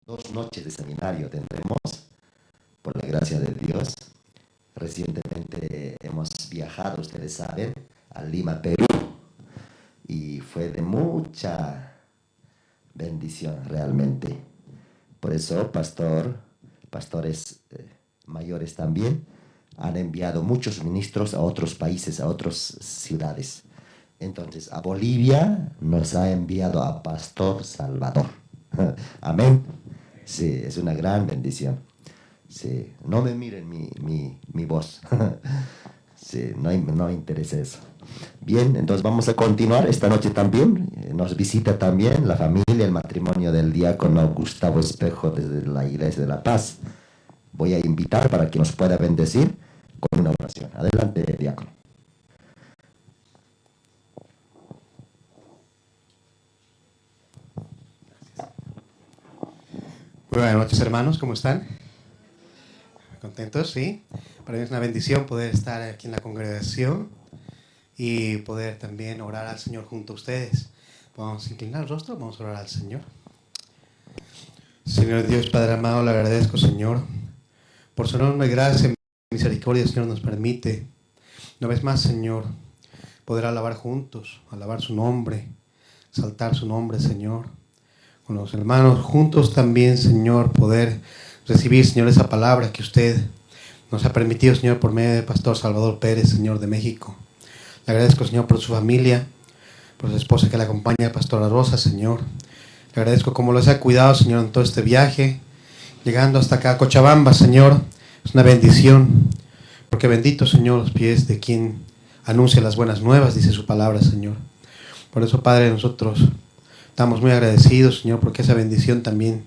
Dos noches de seminario tendremos, por la gracia de Dios. Recientemente hemos viajado, ustedes saben, a Lima, Perú, y fue de mucha bendición realmente. Por eso, pastores mayores también han enviado muchos ministros a otros países, a otras ciudades. Entonces, a Bolivia nos ha enviado a Pastor Salvador. Amén. Sí, es una gran bendición. Sí, no me miren mi voz. Sí, no me interesa eso. Bien, entonces vamos a continuar esta noche también. Nos visita también la familia, el matrimonio del diácono Gustavo Espejo desde la Iglesia de La Paz. Voy a invitar para que nos pueda bendecir con una oración. Adelante, diácono. Muy buenas noches, hermanos, ¿cómo están? ¿Contentos? Sí. Para mí es una bendición poder estar aquí en la congregación y poder también orar al Señor junto a ustedes. Vamos a inclinar el rostro, vamos a orar al Señor. Señor Dios, Padre amado, le agradezco, Señor, por su enorme gracia y misericordia, Señor, nos permite, una vez más, Señor, poder alabar juntos, alabar su nombre, exaltar su nombre, Señor. Con los hermanos juntos también, Señor, poder recibir, Señor, esa palabra que usted nos ha permitido, Señor, por medio del Pastor Salvador Pérez, Señor, de México. Le agradezco, Señor, por su familia, por su esposa que le acompaña, Pastora Rosa, Señor. Le agradezco cómo los ha cuidado, Señor, en todo este viaje, llegando hasta acá a Cochabamba, Señor. Es una bendición, porque bendito, Señor, los pies de quien anuncia las buenas nuevas, dice su palabra, Señor. Por eso, Padre, nosotros estamos muy agradecidos, Señor, porque esa bendición también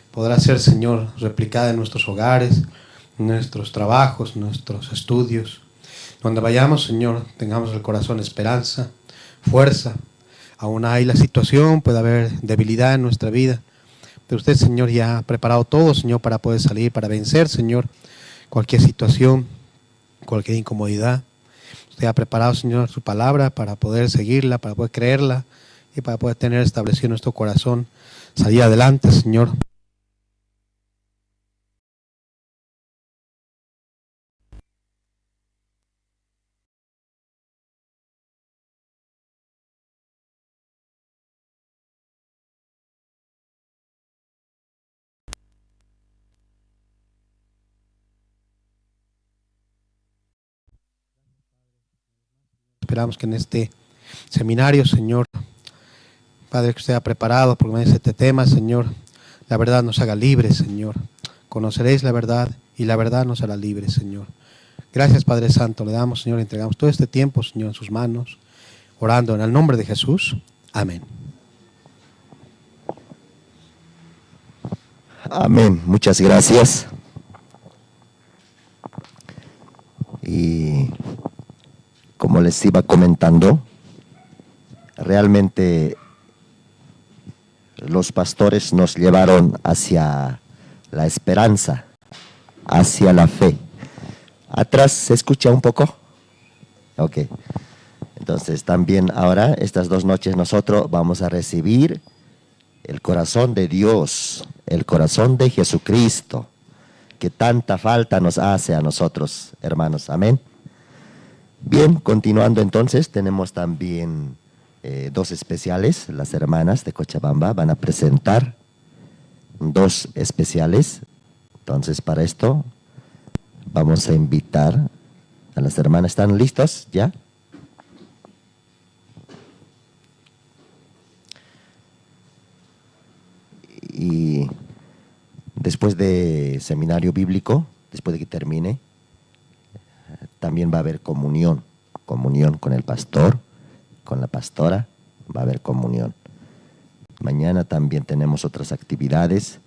podrá ser, Señor, replicada en nuestros hogares, en nuestros trabajos, en nuestros estudios. Donde vayamos, Señor, tengamos el corazón esperanza, fuerza. Aún hay la situación, puede haber debilidad en nuestra vida. Pero usted, Señor, ya ha preparado todo, Señor, para poder salir, para vencer, Señor, cualquier situación, cualquier incomodidad. Usted ha preparado, Señor, su palabra para poder seguirla, para poder creerla y para poder tener establecido nuestro corazón, salir adelante, Señor. Esperamos que en este seminario, Señor, Padre, que usted ha preparado por medio de este tema, Señor, la verdad nos haga libres, Señor. Conoceréis la verdad y la verdad nos hará libres, Señor. Gracias, Padre Santo. Le damos, Señor, entregamos todo este tiempo, Señor, en sus manos, orando en el nombre de Jesús. Amén. Amén. Muchas gracias. Y como les iba comentando, realmente los pastores nos llevaron hacia la esperanza, hacia la fe. ¿Atrás se escucha un poco? Ok. Entonces también ahora, estas dos noches, nosotros vamos a recibir el corazón de Dios, el corazón de Jesucristo, que tanta falta nos hace a nosotros, hermanos. Amén. Bien, continuando entonces, tenemos también dos especiales. Las hermanas de Cochabamba van a presentar dos especiales. Entonces, para esto vamos a invitar a las hermanas. ¿Están listas ya? Y después de seminario bíblico, después de que termine, también va a haber comunión, comunión con el pastor, con la pastora, va a haber comunión. Mañana también tenemos otras actividades,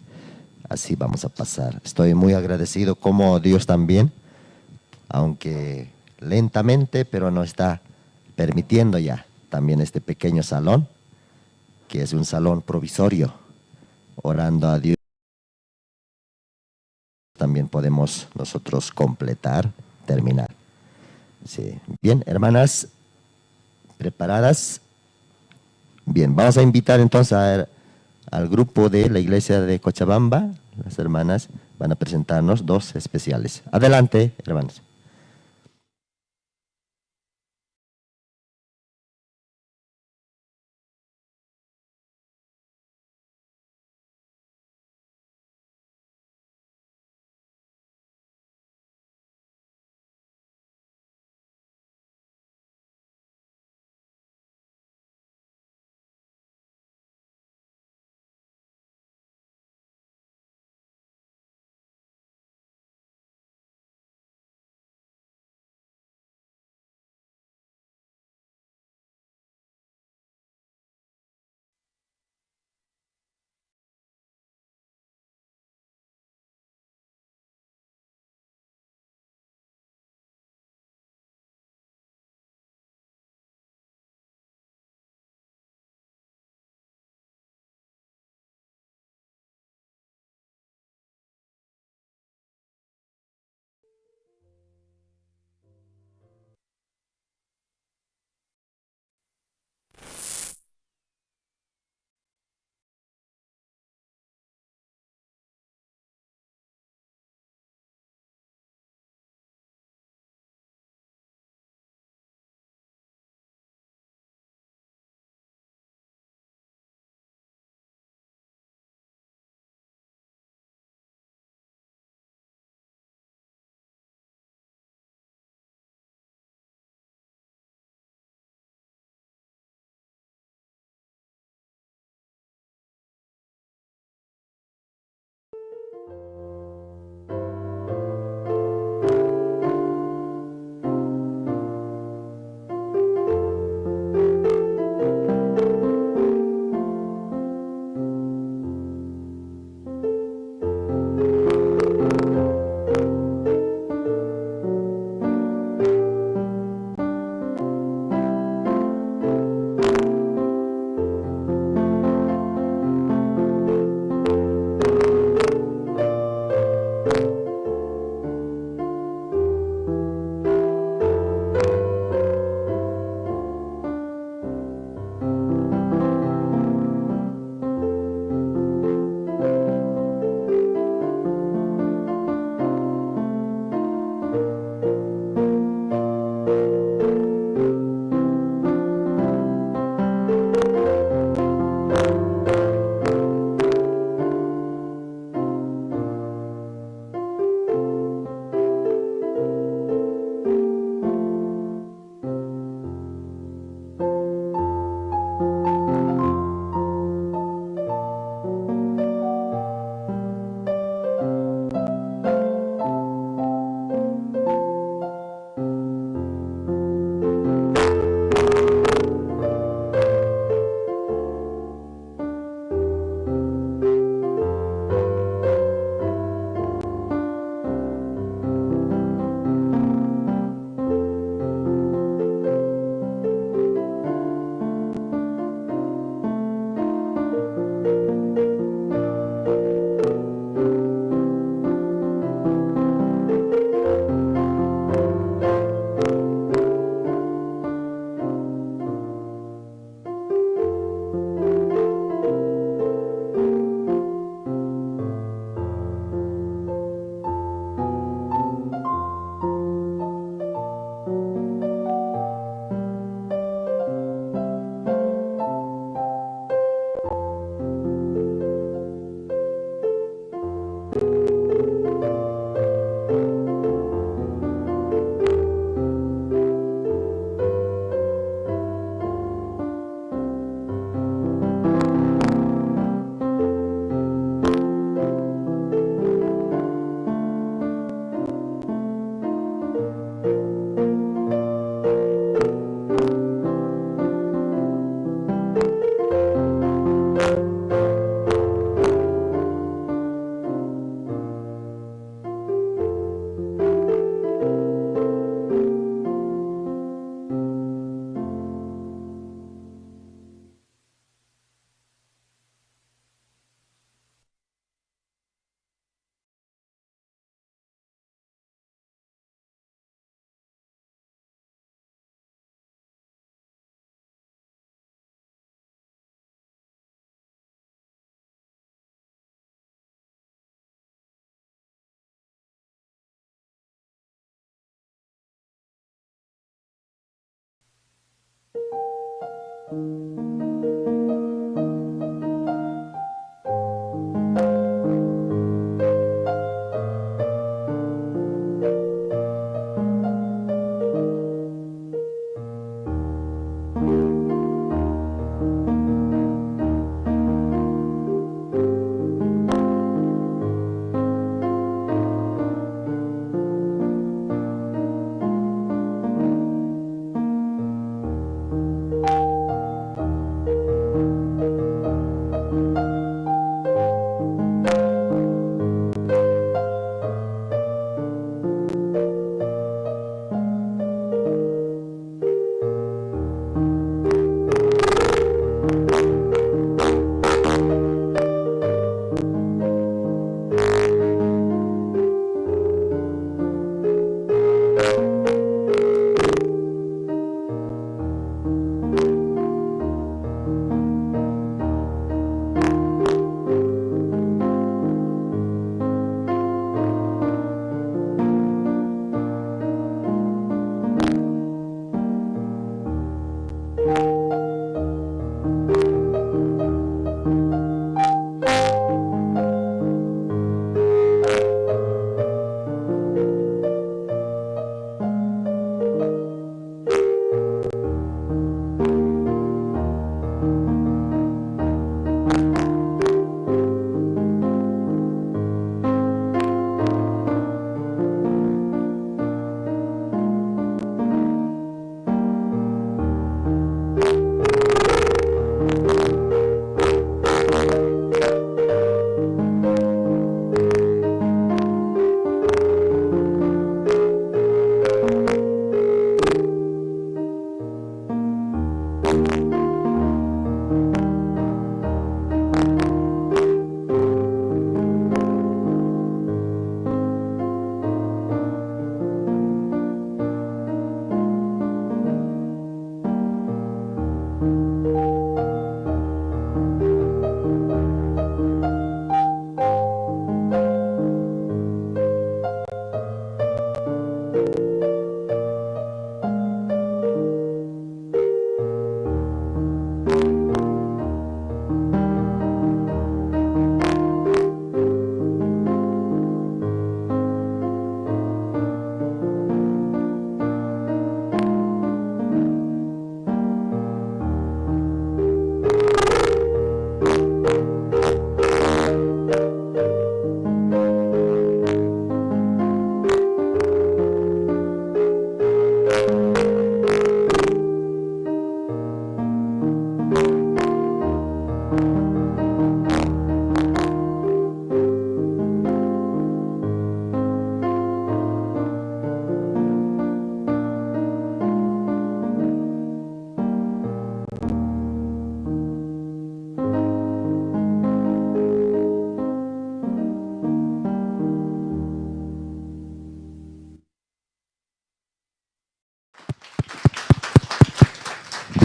así vamos a pasar. Estoy muy agradecido como Dios también, aunque lentamente, pero nos está permitiendo ya también este pequeño salón, que es un salón provisorio, orando a Dios. También podemos nosotros completar, terminar. Sí. Bien, hermanas, ¿preparadas? Bien, vamos a invitar entonces a al grupo de la iglesia de Cochabamba. Las hermanas van a presentarnos dos especiales. Adelante, hermanos.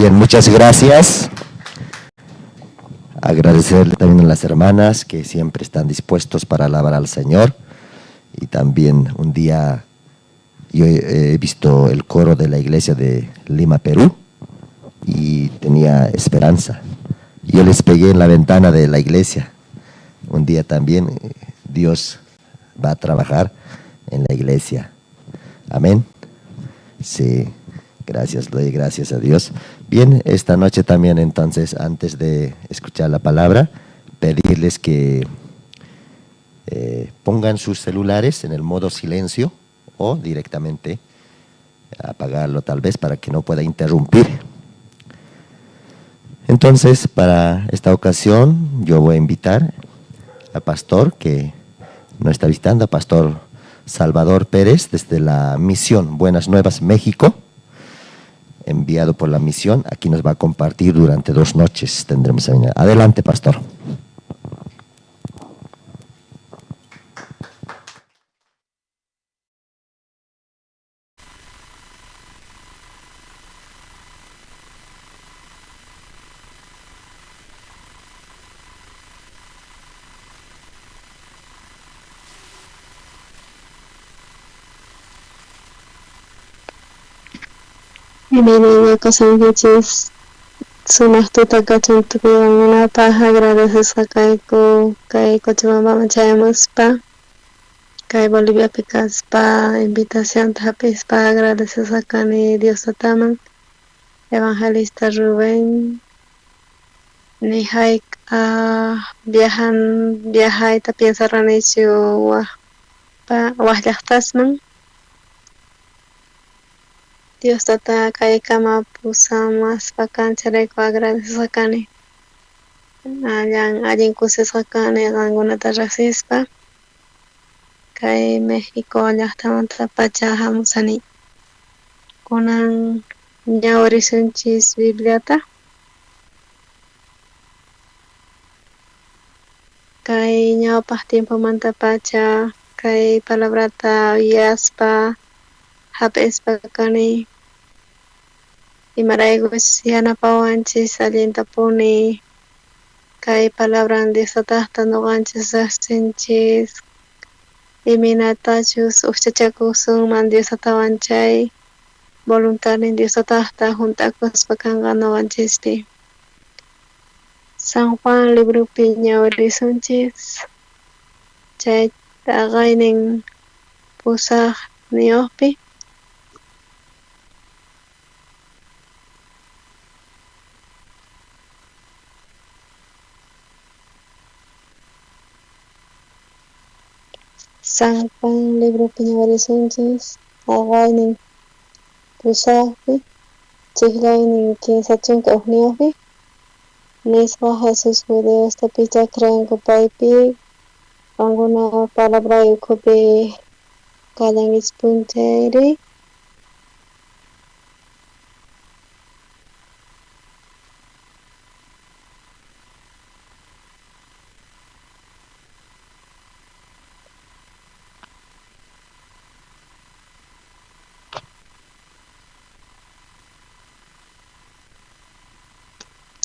Bien, muchas gracias. Agradecerle también a las hermanas que siempre están dispuestos para alabar al Señor. Y también un día yo he visto el coro de la iglesia de Lima, Perú, y tenía esperanza. Yo les pegué en la ventana de la iglesia. Un día también Dios va a trabajar en la iglesia. Amén. Sí, gracias, doy gracias a Dios. Bien, esta noche también entonces, antes de escuchar la palabra, pedirles que pongan sus celulares en el modo silencio o directamente apagarlo tal vez para que no pueda interrumpir. Entonces, para esta ocasión, yo voy a invitar al pastor que nos está visitando, Pastor Salvador Pérez, desde la misión Buenas Nuevas México, enviado por la misión. Aquí nos va a compartir durante 2 noches. Tendremos a venir. Adelante, pastor. Buenas noches. Sumaq tuta kachun tukuy qankunapaq, agradecesqa kayku kay Cochabambaman chayamuspa, kay Boliviapi kaspa invitacionta hap'ispa agradecesqa kani Dios Tataman, Evangelista Rubén, ni hayk'aq viajayta piensarqanichu waj llaqtasman. Dios Tata kaykama pusamuwaspa kancharayku agradecesqa kani. Allin kusisqa kani qankunata riqsispa. Kay México llaqtamantapacha hamusani. Kunan ñawirisunchis Bibliata. Kay ñawpaq tiempomantapacha kay palabrata uyaspa hap'ispa kani. Imaraykuchus yanapawanchis allintapuni kay palabran Dios Tataqta nuqanchis riqsinchis, imaynatachus ujchachakusunman Dios Tatawan chay voluntadnin Dios Tataqta hunt'akuspa kanqa nuqanchispi. San Juan libropi ñawirisunchis chay t'aqaynin 8niyuqpi. San Juan libropi ñawirisunchis t'aqaynin 8pi chijllaynin 31niyuqpi. Nisqa Jesús judiosta pichá creenku paypi, qankuna palabray ukhupi kallankichis chayri.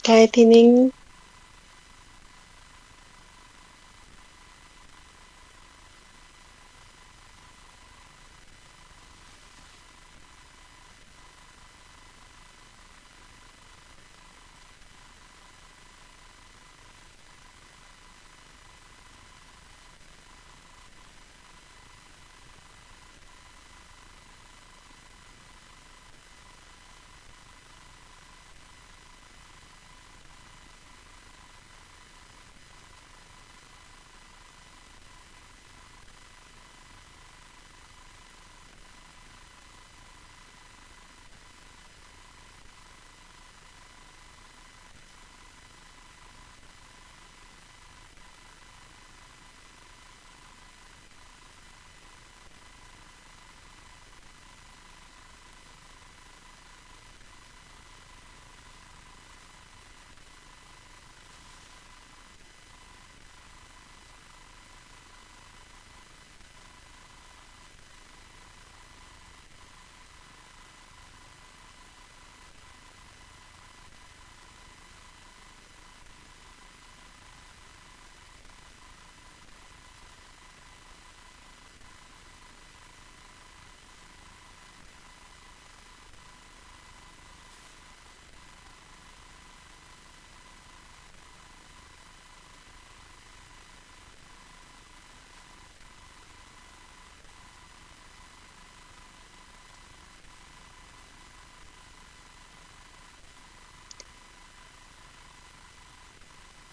Kaypi nin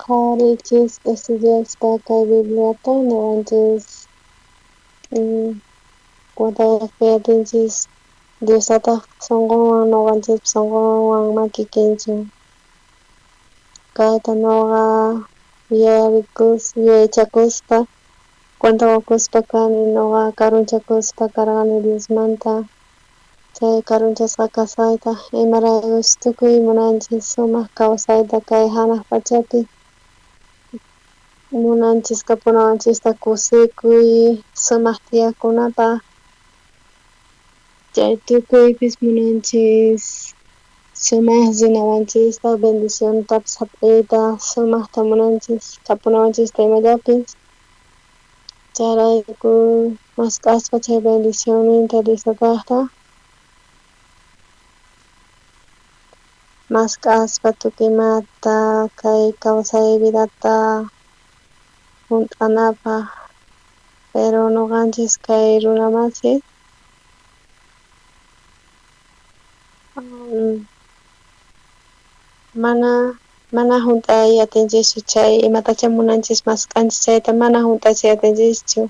Qhawariychis estudiaspa kay Bibliata nuqanchis cuentata atinchis Dios Tataq sunqunwan nuqanchispa sunqunwan ma kikinchu. Kayta nuqa yuyaychakuspa cuenta qukuspa kani nuqa karunchakuspa karqani Diosmanta. Chay karunchasqa kasqayta imaraykuchus tukuy munanchis sumaq kawsayta kay hanaq pachapi. Munanchis kapunawanchista kusikuy sumaq tiyakunapaq. Chay tukuypis munanchis sumaq rinawanchista bendiciontapis hap'iyta sumaqta munanchis kapunawanchista imallapis. Chayrayku mask'aspa chay bendicionninta Dios Tataqta Mask'aspa tukuy imata kay kawsay vidata junt'anapaj, pero noqanchis kay runamasi mana junt'ay atinchischu chay imatacha munanchis mask'anchis chayta mana junt'achiy atinchischu.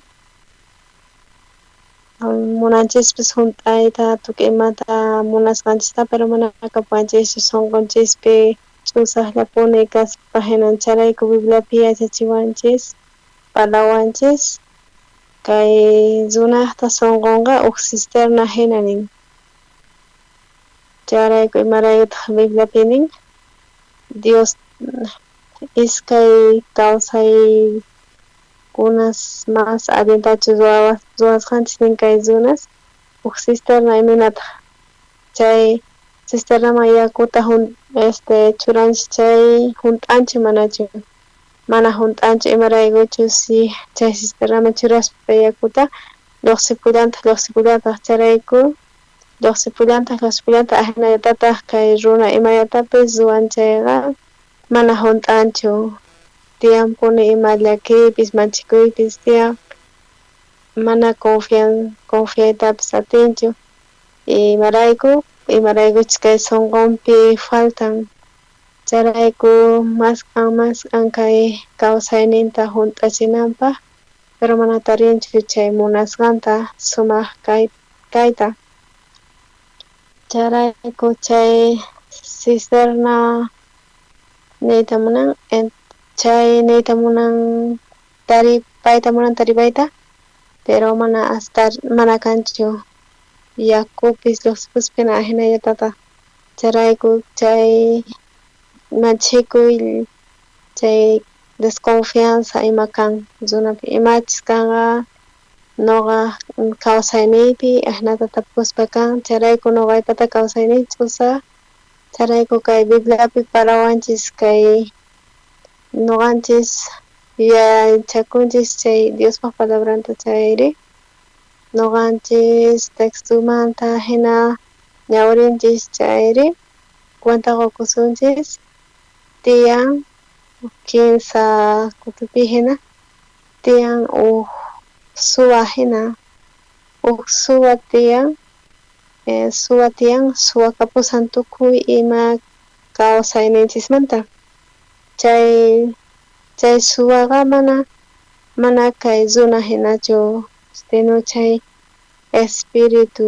Munanchispis junt'ayta tukuy imata munasqanchista, pero mana kapuwanchischu sunqunchispi ch'usaqllapuni kaspa hinan. Chayrayku Bibliapi yachachiwanchis, parlawanchis kay runaqta sunqunqa uj cisterna hina nin. Chayrayku imaraykutaq Bibliapi nin Dios iskay kawsaykunas mas allintachu ruwasqanchis nin kay runas uj cisterna imaynataq chay cisternaman yakuta churanchis chay junt'anchu manachu mana junt'anchu imaraykuchus chay cisternaman churaspa yakuta lluqsipullantaq chayrayku lluqsipullantaq ajinallatataq kay runa imallatapis ruwan chayqa mana junt'anchu tiyanpuni ima llakiypis manchikuypis tiyan mana confiaytapis atinchu imaraykuchus kay sunqunpi faltan chayrayku mask'an kay kawsayninta junt'achinanpaq pero mana tarinchu chay munasqanta sumaq kayta chayrayku chay cisterna niyta munan chay niyta munan taripayta munan taripayta pero mana kanchu yakupis lluqsipuspa ajinallatataq chayrayku chay manchikuy chay desconfianza ima kan runapi imachus kanqa noqa kawsayniypi ajinata tapukuspa kan chayrayku noqaypata kawsayniy ch'usaq chayrayku kay Bibliapi parlawanchis kay noqanchis yachakunchis chay Diospaq palabranta chayri noqanchis textumanta hina ñawrinchis chayri cuenta qukusunchis tiyan kinsa kutupi hina tiyan uj suwa hina uj suwa tiyan suwakapusan tukuy ima kawsayninchismanta chay suwaqa mana kay runa hinachu sino chay espíritu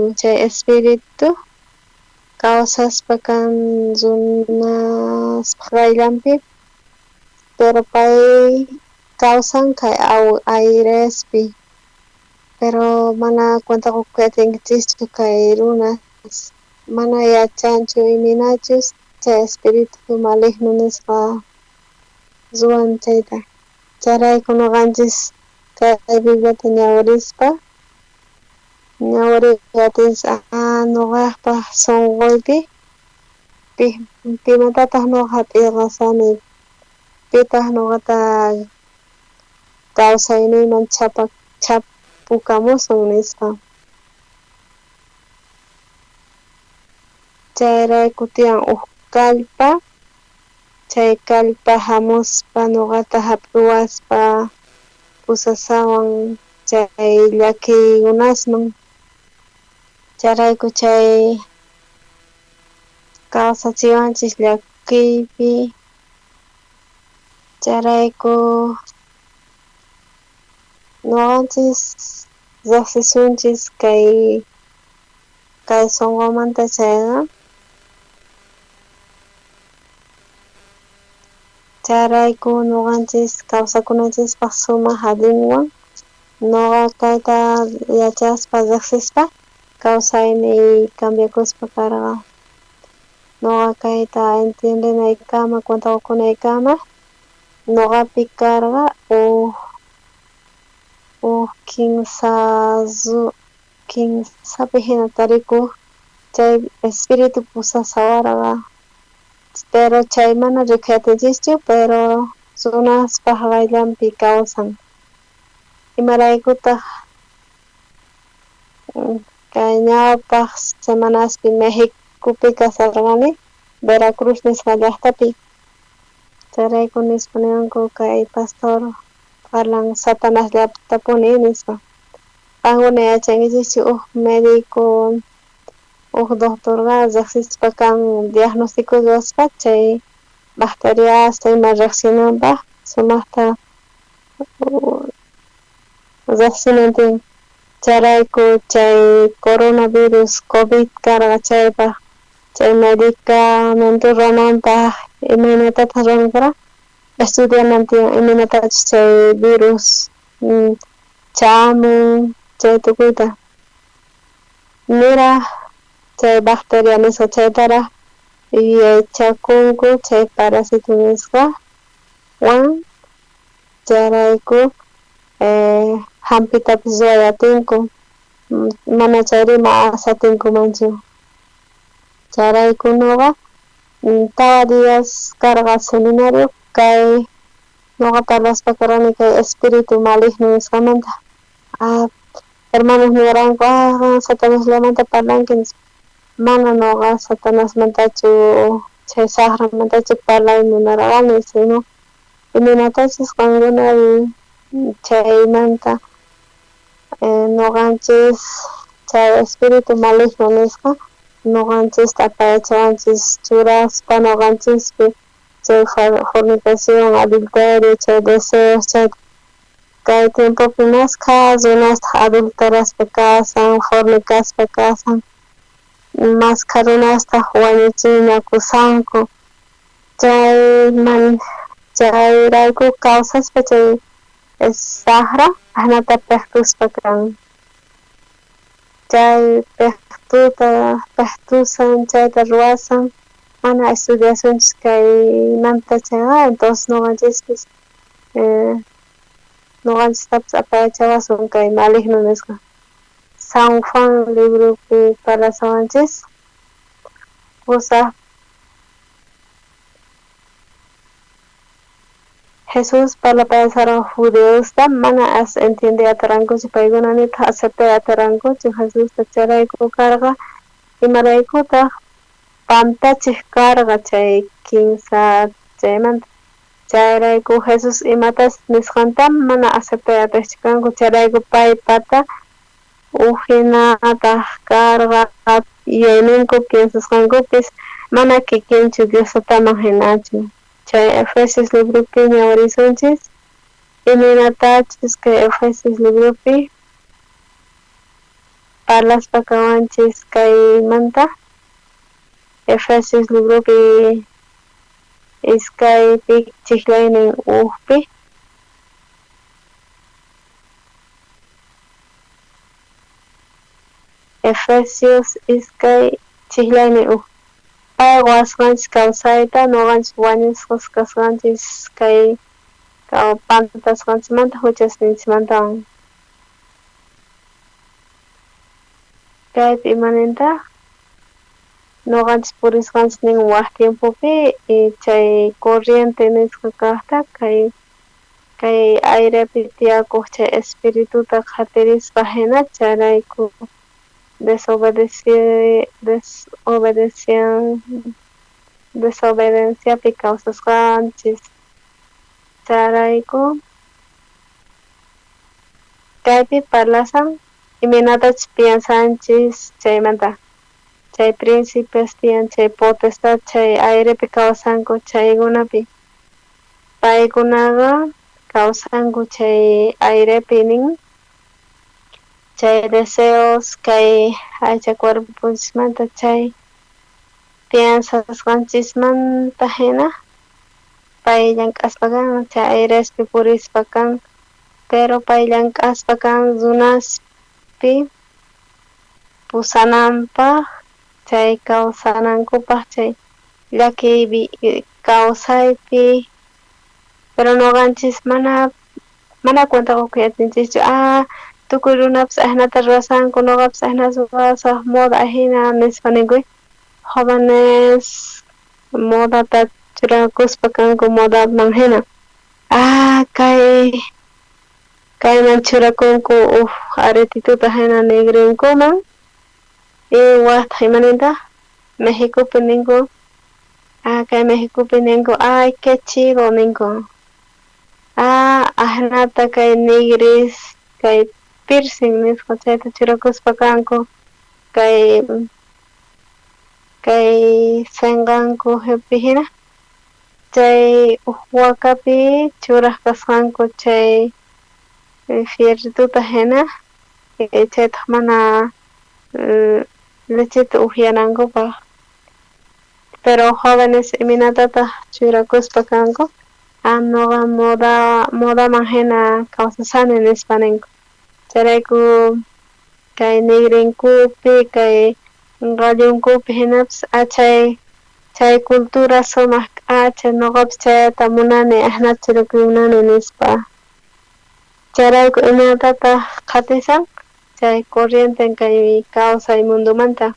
kawsaspa kan runaspaq qayllanpi pero pay kawsan kay airespi pero mana cuenta qukuy atinkichischu kay runas mana yachanchu imaynachus chay espíritu maligno nisqa ruwan chayta chayrayku noqanchis kay Bibliata ñawirispa ñawiriy atinchis noqapaq sunquypi pimatataq noqa hap'irqasani pitaq noqata kawsayniyman chapukamusun nispa chayrayku tiyan uj kallpa chay kallpa hamuspa noqata hap'iwaspa pusasawan chay llakiykunasman chayrayku chay kawsachiwanchis llakiypi chayrayku noqanchis riqsisunchis kay sunqumanta chayqa chayrayku noqanchis kawsakunanchispaq sumaq allinwan noqa kayta yachaspa riqsispa kawsayniy cambiakuspa karqa noqa kayta entiendenaykama cuenta qukunaykama noqapi karqa uj kinsapi hina tarikuq chay espíritu pusasawarqa pero chay mana rikuy atinchischu pero runaspaq qayllanpi kawsan imaraykutaq kay ñawpaq semanaspi Mexicopi kasarqani Veracruz nisqa llaqtapi. Chayrayku nispa niwanku kay pastor parlan Satanás llaqtapuni nispa. Qankuna yachankichikchu uj médico uj doctorqa riqsispa kan diagnóstico ruwaspa chay bacteriasta ima riqsinanpaq sumaqta riqsinan tiyan. Chayrayku chay coronavirus COVID karqa chaypaq chay medicamento ruwananpaq imaynatataq ruwanan karqa estudianan tiyan imaynatachus chay virus chamun chay tukuyta. Niraj chay bacteria nisqa chaytaraj yuyaychakunku chay parásito nisqa wan chayrayku hampitapis ruway atinku mana chayri mas atinkumanchu. Chayrayku nuqa 4 días karqa seminario kay nuqa parlaspa karqani kay espíritu maligno nisqamanta. Hermanos niwaranku qan Satanaslamanta parlanki nispa. Mana nuqa Satanasmantachu chay saqramantachu parlay munarqani, sino imaynatachus qankuna chaymanta nuqanchis chay espíritu maligno nisqa nuqanchista apayachawanchis churaspa nuqanchispi chay fornicación, adulterio, chay deseos, chay kay tiempopi maskha runastaq adulteraspa kasan, fornicaspa kasan, maskha runastaq wañuchinakusanku chayman chayrayku kawsaspa chay saqra ajnata pejtuspa kan. Chay pejtuta pejtusan chayta ruwasan mana estudiasunchis kaymanta chayqa entonces nuqanchispis nuqanchistapis apayachawasun kay maligno nisqa. San Juan libropi parlasawanchis pusaq Jesús parlapayasarqa judeosta mana as entiende atarankuchu paykuna nitaq aceptay atarankuchu Jesusta chayrayku karqa imaraykutaq pantachej karqa chay kinsa chaymanta. Chayrayku Jesús imatas nisqanta mana aceptay atiqchu kanku chayrayku paypata ujinataq karqa yuyayninku piensasqankupis mana kikinchu Diosataman hinachu. Chay Efesios libropi ñawirisunchis imaynatachus kay Efesios libropi parlaspa kawanchis kaymanta. Efesios libropi iskaypi chijlaynin ujpi. Efesios iskay chijlaynin uj. Pay quwasqanchis kawsayta nuqanchis wañusqas kasqanchis kay pantasqanchismanta huchasninchikmantawan. Kaypi imanintaq nuqanchis purisqanchis nin waj tiempopi chay corriente nisqa kaqta kay kay airepi tiyakuq chay espirituta qhatirispa hina chayrayku desobedienciapi kawsasqanchis. Chayrayku kaypi parlasan imaynatachus piensanchis chaymanta. Chay príncipes tiyan chay potestad chay airepi kawsanku chaykunapi. Paykunaqa kawsanku chay airepi nin chay deseos kay aycha cuerponchismanta chay piensasqanchismanta hina pay llank'aspa kan chay airespi purispa kan pero pay llank'aspa kan runaspi pusananpaq chay kawsanankupaq chay llakiypi kawsaypi pero nuqanchis mana cuenta qukuy atinchischu tukuy runapis ajnata ruwasanku nuqapis ajnata ruwasaq moda ajina nispa ninkuy jóvenes modata churakuspa kanku modaman hina kay kayman churakunku uj aretituta hina nigrinkuman y wajtaq imanintaq Mexicopi ninku Kay Mexicopi ninku, ay qué chido ninku. Ajnata kay nigris, kay piercing nisqa chayta churakuspa kanku, kay senqanku hina, chay uj wakapi churaj kasqanku chay fierrituta hina, chaytaj mana lecheta ujyanankupaj. Pero jóvenes imaynatataq churakuspa kanku, noqa modaman hina kawsasani nispa ninku. Chayrayku kay nigrinkupi, kay qallunkupi hinapis chay cultura sumaq k'acha, noqapis chayata munani, ajnata churakuy munani nispa. Chayrayku imaynatataq qhatisan chay corriente kay kawsay mundomanta.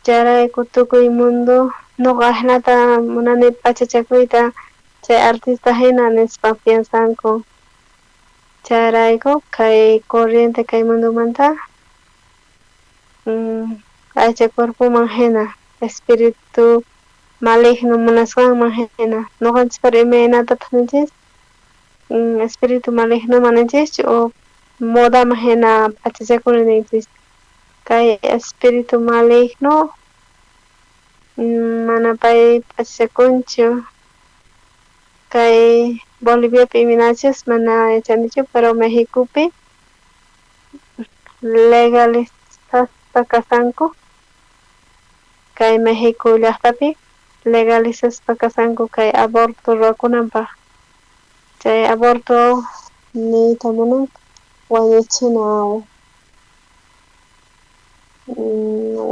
Chayrayku tukuy mundo noqa ajnata munani p'achachakuyta chay artista hina nispa piensanku. Chayrayku kay corriente kay mundomanta aycha cuerpoman hina, espíritu maligno munasqanman hina. Noqanchis pero imaynatataq ninchis, espíritu malignoman ninchischu o modaman hina p'achachakuni ninchis. Kay espíritu maligno mana pay p'achachakunchu. Kay Boliviapi imaynachus mana yachanichu, pero Mexicopi legalizaspa kasanku, kay México llaqtapi legalizaspa kasanku kay aborto ruwakunanpaj. Chay aborto niyta munan wañuchina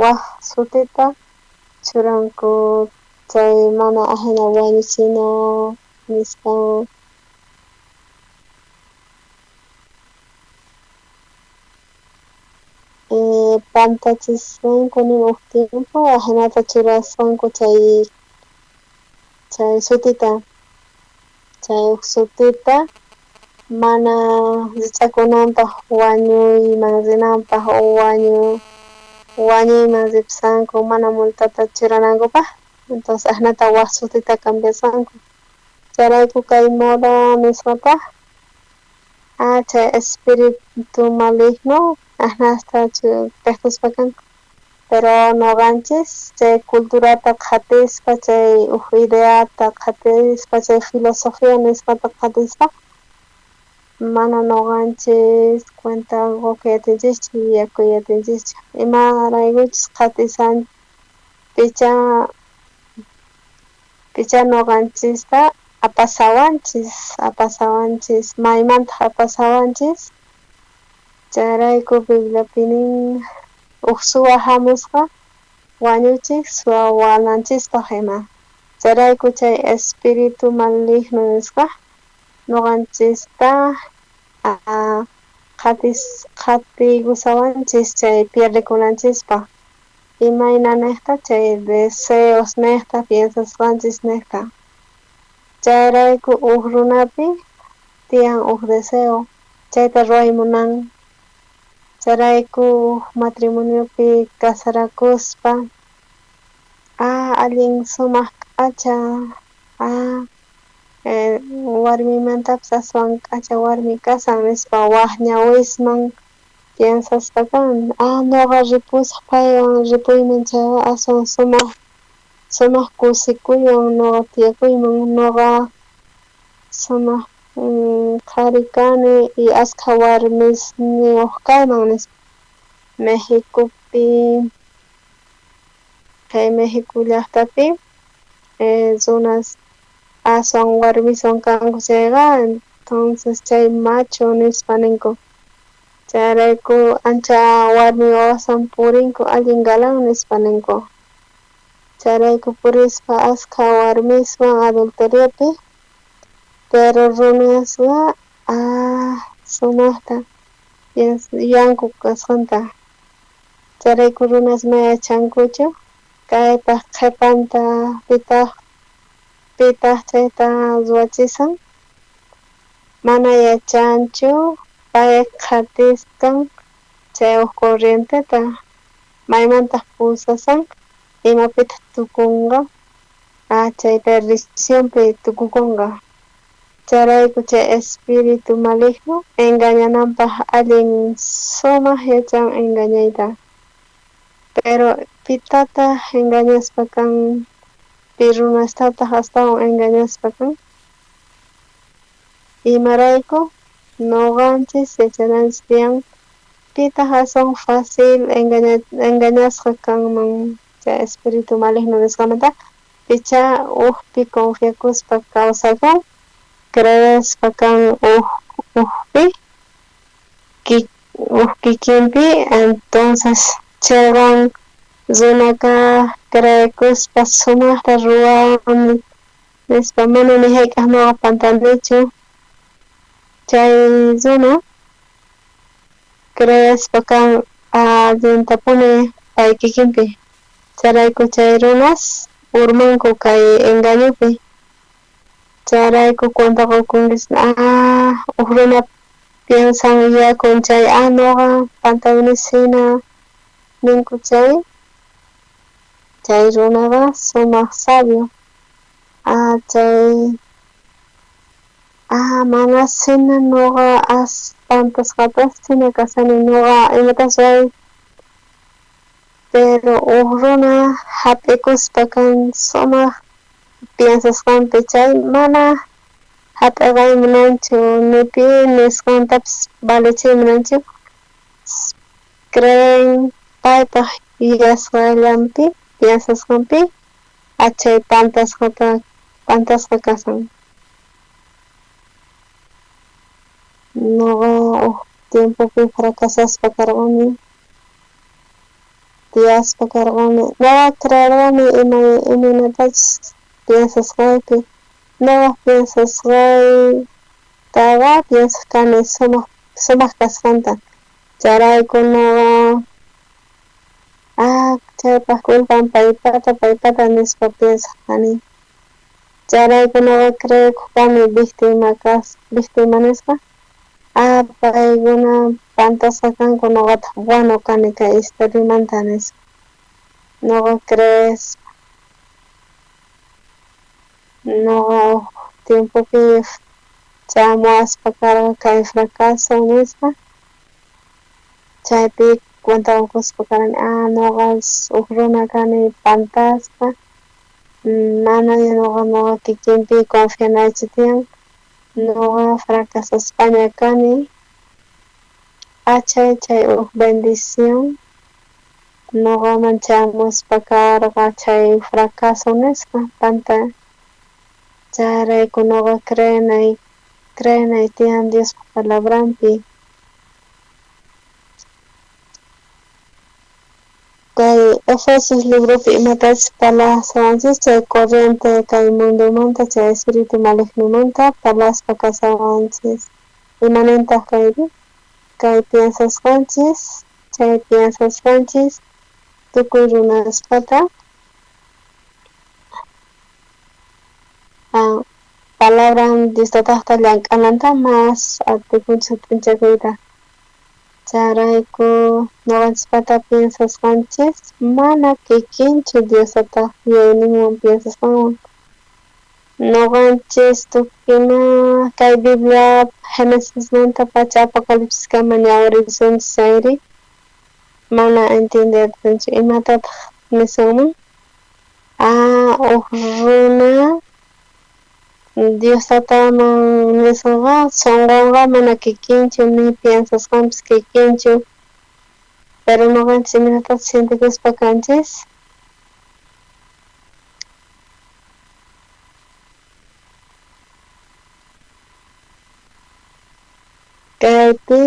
waj sutita churanku chay mana ajina wañuchina nispa. Pantachisqanku nin uj tiempo ajinata churasqanku chay sutita, chay uj sutita mana rich'akunanpaj wañuyman rinanpaj o wañuyman ripsanku mana multata churanankupaj, entonces ajnata waj sutita cambiasqanku. Chayrayku kay moda nisqata chay espíritu maligno ajnasta pejtuspa kanku. Pero noqanchis chay culturata qhatispa, chay uj ideata qhatispa, chay filosofía nisqata qhatispa, mana noqanchis cuenta qukuy atinchischu, yuyakuy atinchischu. Imaraykuchus qhatisan picha noqanchista apasawanchis, maymantaq apasawanchis. Chayrayku Bibliapi nin uj suwa hamusqa wañuchik suwawananchispaj ima. Chayrayku chay espíritu maligno nisqa noqanchista qhatiykusawanchis chay pierdekunanchispaj. Imayna nejta chay deseos nejta piensasqanchis nejta. Chayrayku uj runapi tiyan uj deseo, chayta ruway munan. Chayrayku uj matrimoniopi casarakuspa allin sumaq k'acha, warmimantapis aswan k'acha warmi kasan nispa waj ñawisman piensaspa kan, noqa ripusaj paywan ripuyman chayqa aswan sumaq kusikuywan noqa tiyakuyman, noqa sumaq qhari kani y askha warmisniyuq kayman nispa. Mexicopi kay México llaqtapi runas aswan warmiswan kanku chayqa, entonces chay macho nispa ninku. Chayrayku ancha warmi wawaswan purinku allin galán nispa ninku. Chayrayku purispa askha warmiswan adulteriopi, pero runasqa sumaqta yuyanku kasqanta. Chayrayku runas mana yachankuchu kaypaj qhepanta pitaq chayta ruwachisan, mana yachanchu pay qhatisqan chay uj corrienteta maymantaq pusasan Imapitaq tukunqa? Chay perdicionpi tukukunqa. Chayrayku chay espíritu maligno engañananpaj allin sumaq yachan engañayta. Pero pitataq engañaspa kan, pi runastataq astawan engañaspa kan? Imarayku noqanchis yachananchis tiyan pitaq aswan fácil engañasqa kanman chay espíritu maligno nisqamanta, pichá ujpi confiakuspa kawsakun, creespa kan ujpi, uj kikinpi, entonces chaywan runaka creekuspa sumaqta ruwan nispa mana ni hayk'aq noqa pantanichu, chay runa creespa kan allintapuni pay kikinpi, chayrayku chay runas urmanku kay engañopi, chayrayku cuenta qukunki uj runa piensan yuyakun chay noqa pantanisina ninku chay, chay runaqa sumaq sabio, chay manasina noqa as pantasqatasina kasani noqa imatas ruway, pero uj runa hap'ikuspa kan sumaq piensasqanpi chay mana hap'iqay munanchu ni pi nisqantapis valechiy munanchu, creen paypaj yuyasqallanpi piensasqanpi chay pantasqa kasan. Noqa uj tiempopi fracasaspa karqani, tiyaspa karqani, noqa creerqani imaynatachus piensasqaypi, noqa piensasqaytaqa piensaj kani sumaq kasqanta, chayrayku noqa chaypaj culpan paypata nispa piensaj kani, chayrayku noqa creekuq kani víctima nispa, paykuna pantasqa kanku noqataq bueno kani kay historiamanta nispa, noqa creespa, noqa uj tiempopi chamuaspa karqa kay fracaso nispa, chaypi cuenta qukuspa karani noqa uj runa kani pantasqa, manaña noqa kikinpi confianaychu tiyan, noqa fracasaspaña kani, achay chay uj bendición noqaman chamuspa karqa chay fracaso nisqa panta, chayrayku noqa creenay tiyan Diospa palabranpi. Kay Efesios libropi imatachus parlasawanchis chay corriente kay mundomanta chay espíritu malignomanta parlaspa kasawanchis, imanintaq kaypi kay piensasqanchis chay piensasqanchis tukuy runaspata palabran Diostataqta llank'ananta mas atikunchis sut'inchakuyta, chayrayku noqanchispata piensasqanchis mana kikinchu Diostataq yuyayninwan piensasqanwan, noqanchis tukuyma kay Biblia Genesismanta pacha Apocalipsiskama ñawirisunchis chayri mana entiendetinchu imatataq nisunman, uj runa Dios tataman nisqaqa sunqunqa mana kikinchu ni piensasqanpis kikinchu, pero noqanchis imaynatachus sientekuspa kanchis. Kaypi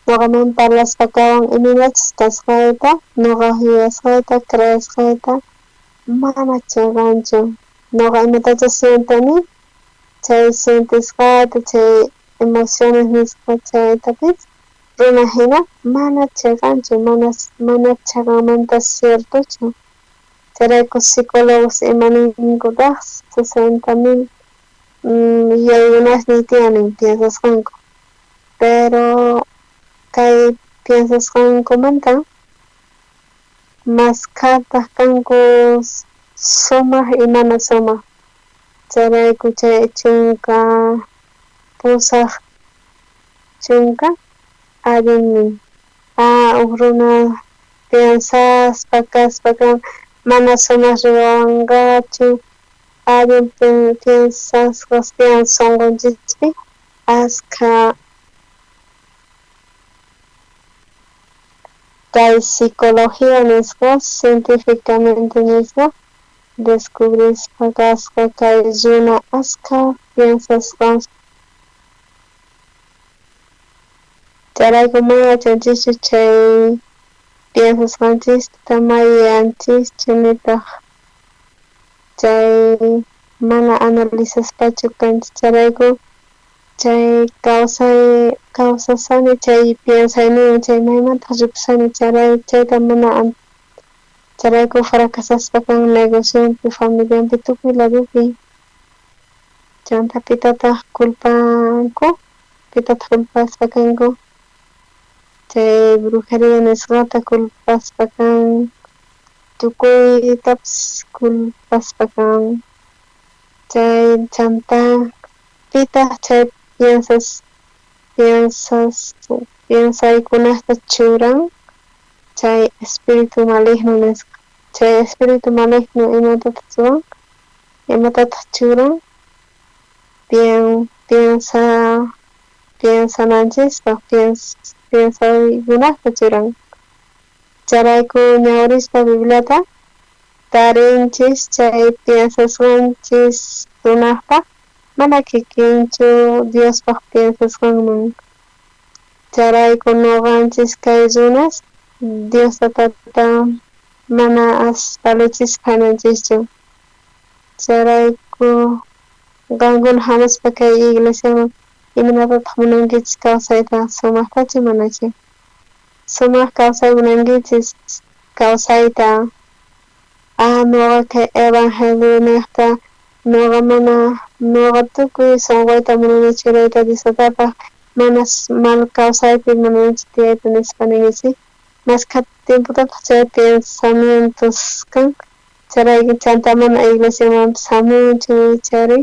noqaman parlaspa kawan imaynachus kasqayta, noqa yuyasqayta, creesqayta, mana chiqanchu, noqa imatachus sienteni, chay sientisqayta, chay emociones nisqa chaytapis runa hina mana chiqanchu, mana chiqanmanta ciertochu, chayrayku psicólogos imaninkutaq 60,000 yuyaykunasniy tiyan piensasqanku, pero kay piensasqankumanta maskhataq kanku sumaq y mana sumaq. Chayrayku chay 18 allinnin. Uj runa piensaspa kaspa kan mana sumaq ruwanqachu, allin piensasqas tiyan sunqunchispi askha kay psicología nisqa científicamente nisqa descubrisqa kasqa kay runa askha piensasqan. Chayrayku mana yachanchischu chay piensasqanchista mayanchischu nitaq chay mana analizaspachu kanchis. Chayrayku chay kawsasani chay piensayniwan chay maymantaq ripusani chayta mana chayrayku fracasaspa kan negocionpi, familianpi, tukuy ladopi. Chanta pitataq culpanku, pitataq culpaspa kanku chay brujería nisqata culpaspa kan, tukuytapis culpaspa kan. Chay chanta pitaq chay piensaykunata churan chay espíritu maligno nisqa. Chay espíritu maligno imatataq ruwan, imatataq churan piensananchispaq, piensaykunata churan. Chayrayku ñawrispa Bibliata tarinchis chay piensasqanchis runaqpa mana kikinchu Diospaq piensasqanman. Chayrayku nuqanchis kay runas Dios tatata mana as valechispa jananchischu. Chayrayku qankuna hamuspa kay iglesiaman imaynatataq munankichis kawsayta, sumaqtachu manachu? Sumaq kawsay munankichis kawsayta. Nuqa kay evangelio niqta nuqa mana nuqa tukuy sunquyta munani churayta Dios tatapaq mana mal kawsaypi munanichu tiyayta nispa ninkichis. Maskha tiempotataq chay pensamientos kan chayrayku chanta mana iglesiamanpis hamunchu chayri.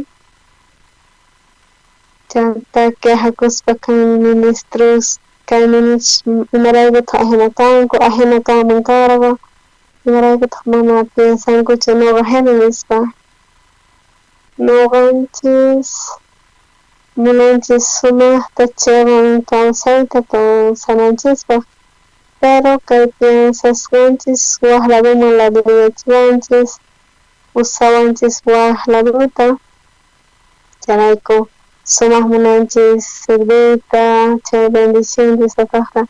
Chanta quejakuspa kan ministros kay ministros imaraykutaq ajina kanku, ajina kanman karqa, imaraykutaq mana piensankuchu nuqa jina nispa. Nuqanchis munanchis sumaqta chiqan kawsayta kawsananchispaq, pero kay piensasqanchis waj ladoman ladoyachiwanchis, usawanchis waj ladota. Chayrayku sumaq munanchis serviyta chay bendición Dios tataqta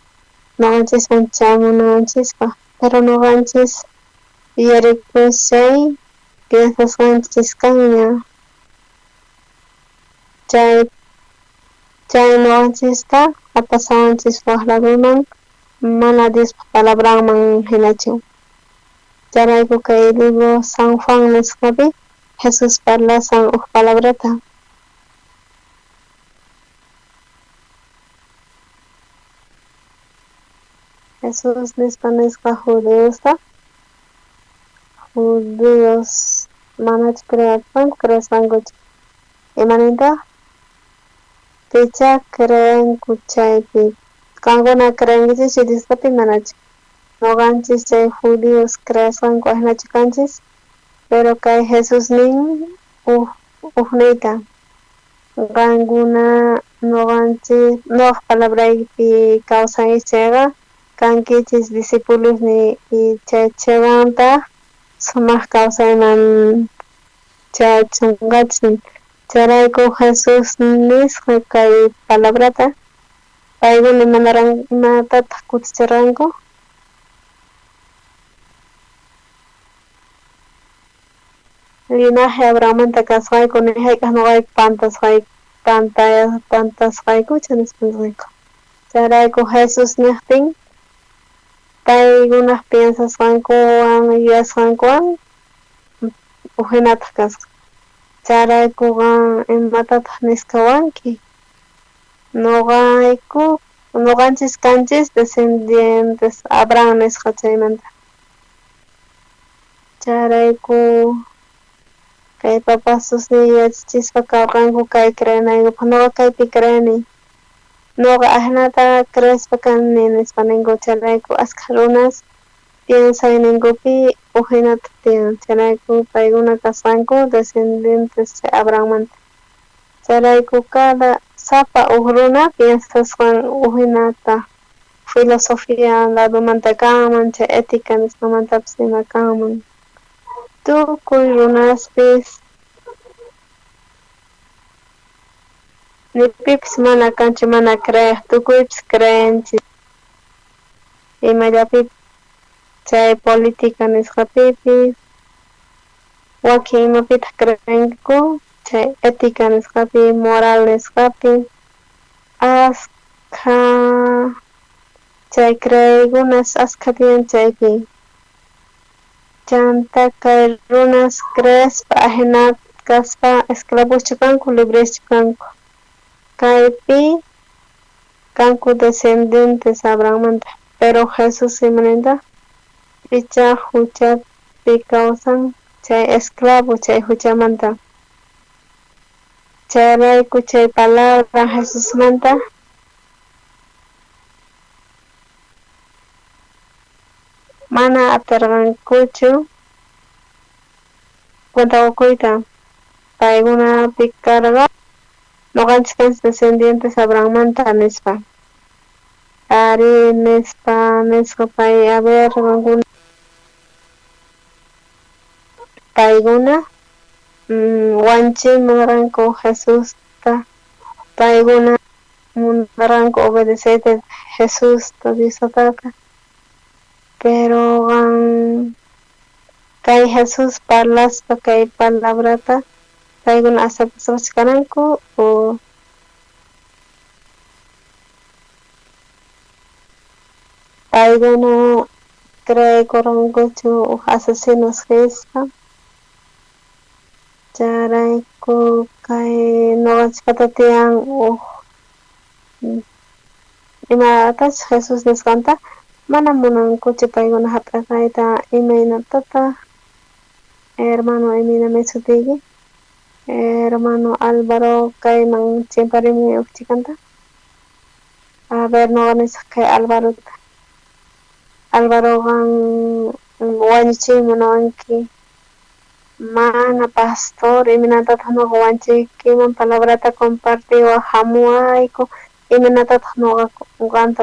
nuqanchisman chamunanchispaq, pero nuqanchis yuyarikus chay piensasqanchis kanña. Chay nuqanchista apasawanchis waj ladoman mana Diospaq palabranman hinachu. Chayrayku kay libro San Juan nisqapi Jesús parlasan uj palabrata. Jesús nispa nisqa judiosta, judíos manachu creerqanku, creesqankuchu. Imanintaq picha creenku chaypi qankuna creenkichischu Diospi manachu. Nuqanchis chay judíos creesqanku ajinachu kanchis, pero kay Jesús nin ujniyta qankuna nuqanchis nuqaq palabraypi kawsankichis chayqa kankichis discipulosniy y chay chiqantaq sumaq kawsayman chayachunqachis. Chayrayku Jesús nisqa kay palabrata paykuna imatataq kutichirqanku. Linaje Abrahammanta kasqayku ni hayk'aq nuqayku pantasqaykuchu nispa nisqayku. Chayrayku Jesús niqtin paykunaq piensasqankuwan yuyasqankuwan ujinataq kasqa. Chayrayku qan imatataq nisqawanki nuqayku Noqanchis kanchis descendientes Abraham nisqa chaymanta. Chayrayku kay papasusniy yachachispa karqanku kay creenaykupaq, noqa kaypi creeni. Noqa ajinata creespa kani nispa ninku, chayrayku askha runas piensayninkupi ujinata tiyan, chayrayku paykuna kasqanku descendientes chay Abrahammanta. Chayrayku cada sapa uj runa piensasqan ujinata filosofía ladomanta kanman, chay ética nisqamantapis ima kanman. Tukuy runaspis ni pipis mana kanchu mana creej, tukuypis creenchis imallapipis chay política nisqapipis, wakin imapitaq creenku chay ética nisqapi, moral nisqapi, askha chay creeykunas askha tiyan chaypi. Chanta kay runas creespa ajinata kaspa esclavoschu kanku libreschu kanku. Kaypi kanku descendientes Abrahammanta, pero Jesús imanintaq picha huchapi kawsan chay esclavo chay huchamanta. Chayrayku chay palabra Jesusmanta mana atirqankuchu cuenta qukuyta, paykunapi karqa noqanchis kanchis descendientes Abrahammanta nispa. Ari nispa nisqa pay a ver qankuna paykuna wanchimunranku Jesusta, paykuna munarqanku obedeceyta Jesusta Dios Tata, pero kay Jesús parlaspa kay palabrata paykuna aceptaspachu karanku o paykuna creekurqankuchu uj asesinos nispa. Chayrayku kay noqanchispata tiyan uj imatachus Jesús nisqanta mana munankuchu paykuna hap'iqayta imaynatataq hermano imaynami sutiyki hermano Álvaro kayman chimparimuy uj chhikanta. A ver noqa nisaq kay Álvarota. Álvaroqa wañuchiyta munawanki mana pastor imaynatataq noqa wanchiykiman palabrata compartiwaj hamuwayku imaynatataq noqa qanta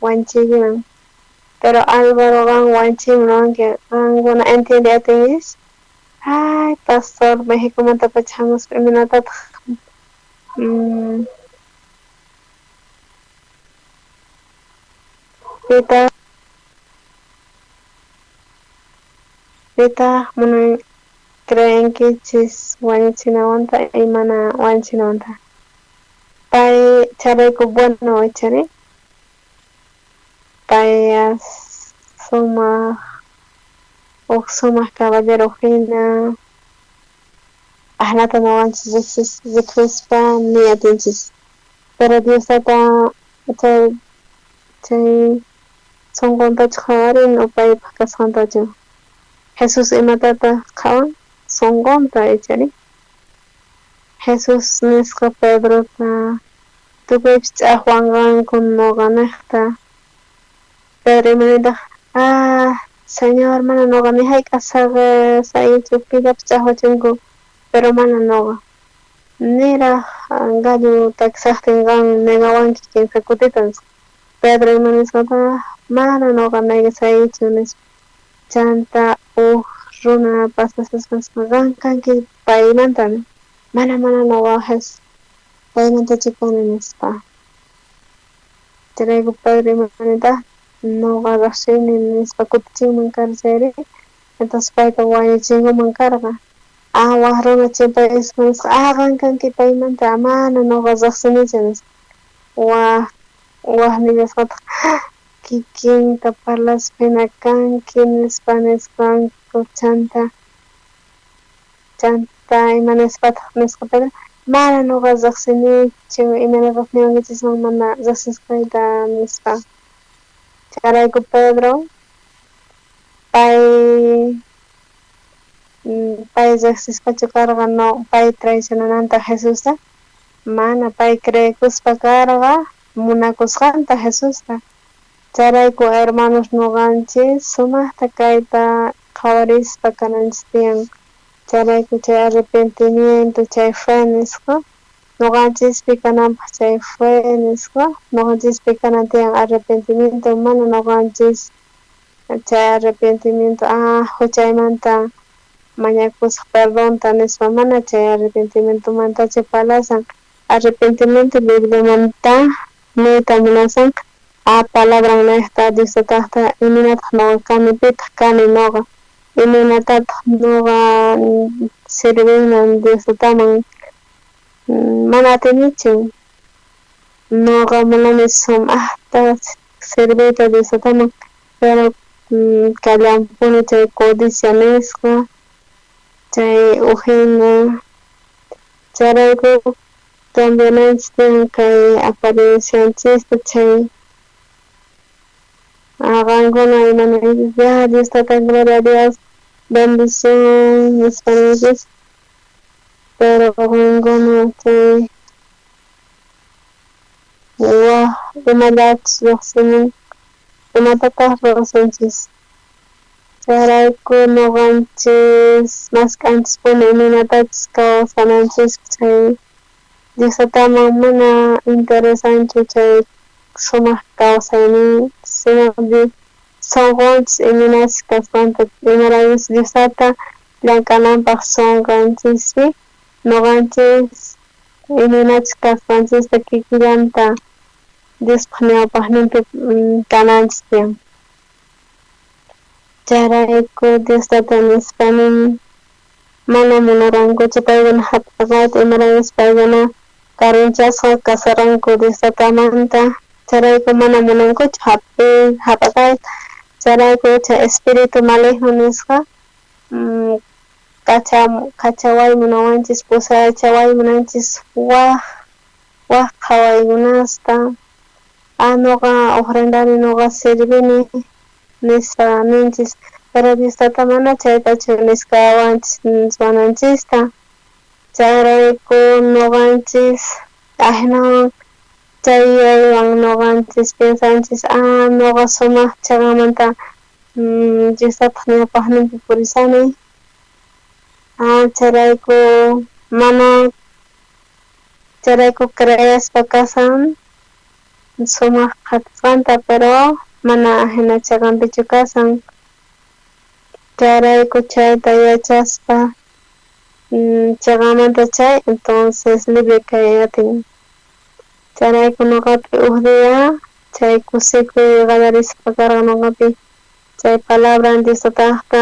wañuchiykiman pero Álvaro qan wanchiyta munawanki qankuna entiende atinkichis ay pastor Mexicomantapacha hamuspa imaynatataq pitaq munan creenkichis wañuchinawanta y mana wañuchinawanta pay chayrayku bueno ichari pay sumaq uj sumaq caballero hina ajinata noqanchis riqsispa ni atinchis pero Dios tata chay sunquntachu qhawarin o paypaq kasqantachu. Jesús imatataq qhawan sunqunta ichari. Jesús nisqa Pedrota tukuypis ch'ajwanqanku noqanejta. Pedro imanintaq ah Señor mana noqa ni hayk'aq saqesaykichu pillapis ch'ajwachunku pero mana noqa niraj gallo takisajtin qan negawanki kinsa kutita nisqa. Pedro ima nisqataq mana noqa negasaykichu nispa. Chanta uj runa pasaspa nisqa qan kanki paymanta mana mana noqa paymantachu kani nispa. Chayrayku Pedro imanintaq noqa riqsini nispa kutichinman karqa chayri entonces payta wañuchinkuman karqa. Ah waj runa chimpayuspa nisqa ah qan kanki paymanta mana noqa riqsinichu nispa. Waj nillasqataq kikinta parlaspa hina kanki nispa nisqanku chanta ima nispataq nisqa Pedro Mana noqa riqsinichu, imaynataq niwankichisman mana riqsisqayta nispa. Chayrayku Pedro pay riqsisqachu karqa no pay traicionananta Jesusta, mana pay creekuspa karqa munakusqanta Jesusta. Chayrayku hermanos noqanchis sumaqta kayta qhawarispa kananchis tiyan. Chayrayku chay arrepentimiento, chay fe nisqa, noqanchispi kananpaq chay fe nisqa, noqanchispi kanan tiyan arrepentimiento, mana noqanchis chay arrepentimiento, huchaymanta mañakusaq perdonta nispa, mana chay arrepentimientomantachu parlasan. Arrepentimiento Bibliamanta niyta munasan, palabran nejta Dios tataqta imaynataq noqa kani, pitaq kani noqa, imaynatataq noqa sirviyman Dios tataman, mana atinichu, noqa munani sumaqta sirviyta Dios tataman, pero kallanpuni chay codicia nisqa, chay ujina, chayrayku cambiananchis tiyan kay apariencianchista chay qankuna imanaychis, ya Dios tata, gloria a Dios, bendición nispa ninchis, pero qankuna chay waj imallachus lluqsimun imatataq ruwasunchis. Chayrayku noqanchis mask'anchispuni imaynatachus kawsananchis chay Dios tataman mana interesanchu chay sumaq kawsaynin, sino sonqonchis imaynachus kasqanta, imaraykus Dios tata llank'ananpaq sonqonchispi noqanchis imaynachus kasqanchista kikillanta Diospaq ñawpaqninpi kananchis tiyan. Chayrayku Dios tata nispa nin mana munarankuchu paykuna hap'aqayta, imaraykus paykuna karunchasqa kasaranku Dios tatamanta, chayrayku mana munankuchu hap'aqayta. Chayrayku chay espíritu maligno nisqa kachaway munawanchis, pusachaway munanchis waj qhawaykunasta, noqa ofrendani, noqa sirvini nispa ninchis, pero Dios tata mana chaytachu niskawanchis ruwananchista. Chayrayku noqanchis ajinawan chay yuyaywan noqanchis piensanchis, noqa sumaq chaqamanta Dios tataq ñawpaqninpi purisani, chayrayku mana chayrayku creespa kasan sumaq qhatisqanta, pero mana ajina chaqanpichu kasan. Chayrayku chayta yachaspa chaqamanta chay entonces libre kay atin. Chayrayku noqapi uj día chay kusikuy qallarispa karqa noqapi chay palabra Dios tataqta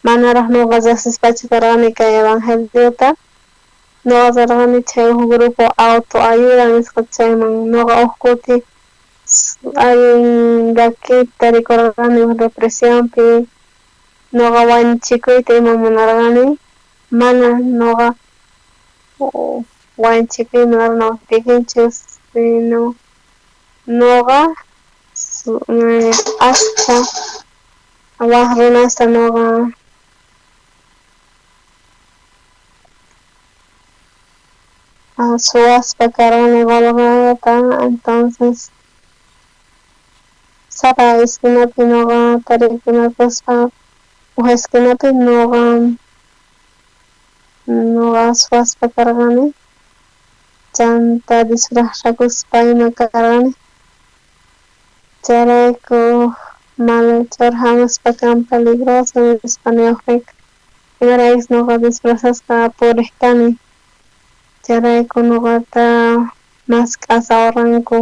manaraq noqa riqsispachu karqani kay evangeliota, noqa rirqani chay uj grupo autoayuda nisqa chayman noqa uj kuti allin llakiyta rikurqani uj depresionpi, noqa wañuchikuyta ima munarqani, mana noqa wañuchikuy munarqani noqa kikinchu, sino noqa ashkha waj runasta noqa suwaspa karqani qolqeta, entonces sapa esquinapi noqa tarikunakuspa uj esquinapi noqa suwaspa karqani, chanta disfrazakuspa ima karqani. Chayrayku malhechor hamuspa kan peligroso nispa niwaqtiyku, imaraykus noqa disfrazasqa puriq kani, chayrayku noqata mask'asawarqanku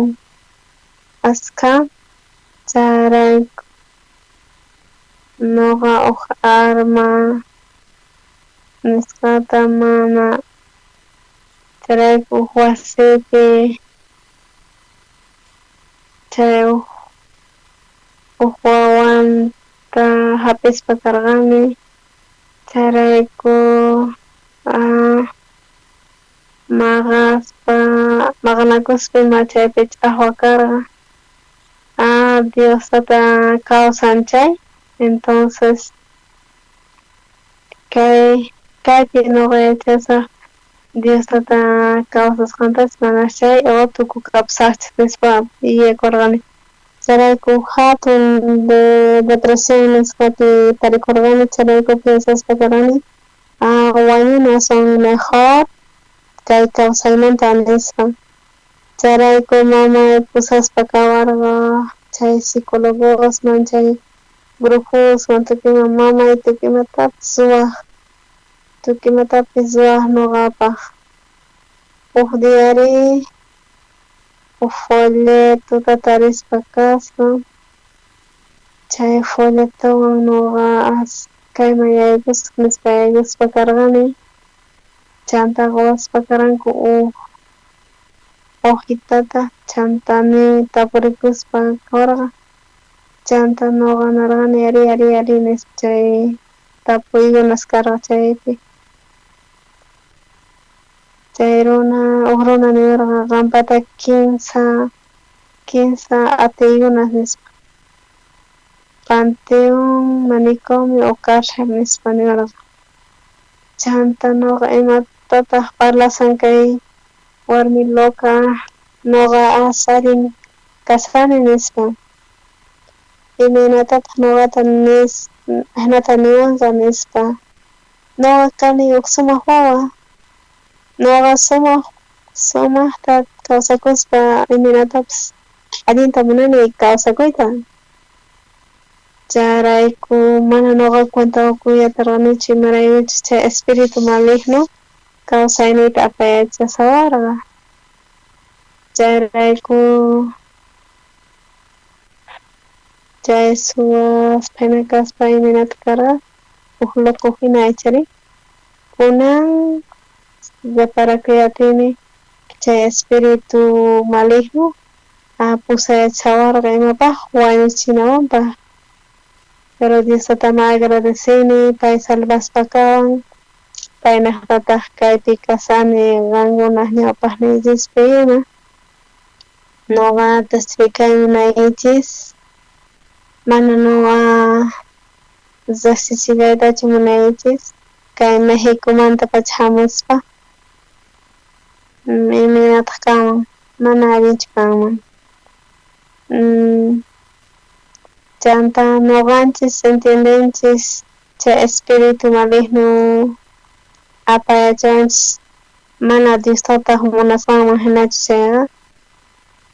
askha, chayrayku noqa uj arma nisqata mana chayrayku uj wasipi chay uj wawanta hap'ispa karqani, Chayrayku maqaspa maqanakuspa ima chaypi ch'ajwa karqa. Dios tata kawsan chay, entonces kay kaypi nuqa yachasaj Dios tata kawsasqantachu mana chay o tukukapusajchis nispa yuyakurqani. Chayrayku hatun de depresión nisqapi tarikurqani, chayrayku piensaspa karqani wañuna aswan mejor kay kawsaymanta nispa. Chayrayku mamay pusaspa kawarqa chay psicologosman, chay brujoswan, tukuy mamay tukuy imatapis ruwaj, tukuy imatapis ruwaj nuqapaj. Uj diari uj folletota tarispa kasqa, chay folletowan nuqa kayman yaykusaj nispa yaykuspa karqani, chanta quwaspa karqanku uj hojitata, chanta nin tapurikuspa kawarqa, chanta nuqa narqani ari ari ari nispa chay tapuykunas karqa chaypi. Chay runa uj runa niwarqa qampata kinsa atiykunas nispa. Panteón, manicomio o cárcel nispa niwarqa. Chanta nuqa imatataq parlasan kay warmi loca, nuqa allin kasani nispa. Imaynatataq nuqata nis ajinata niwanqa nispa. Nuqa kani uj sumaq wawa, nuqa sumaq sumaqta kawsakuspa imaynatapis allinta munani kawsakuyta. Chayrayku mana nuqa cuenta qukuy atirqanichu imaraykuchus chay espíritu maligno kawsayniyta apayachasawarqa. Chayrayku chay suwaspa hina kaspa imaynata karqa uj loco hina ichari. Kunan reparakuy atini chay espíritu maligno pusayachawarqa imapaj wañuchinawanpaj. Pero Dios tatama agradecini pay salvaspa kawan, paynejtataj kaypi kasani qankunaj ñawpajniykichispi ima. Nuqa testificay munaykichis, mana nuqa riqsichikaytachu munaykichis kay Mexicomantapacha hamuspa imaynataq kanman, mana allinchu kanman. Chanta nuqanchis entiendenchis chay espíritu maligno apayachawanchis mana Dios tataq munasqanman hinachu chayqa.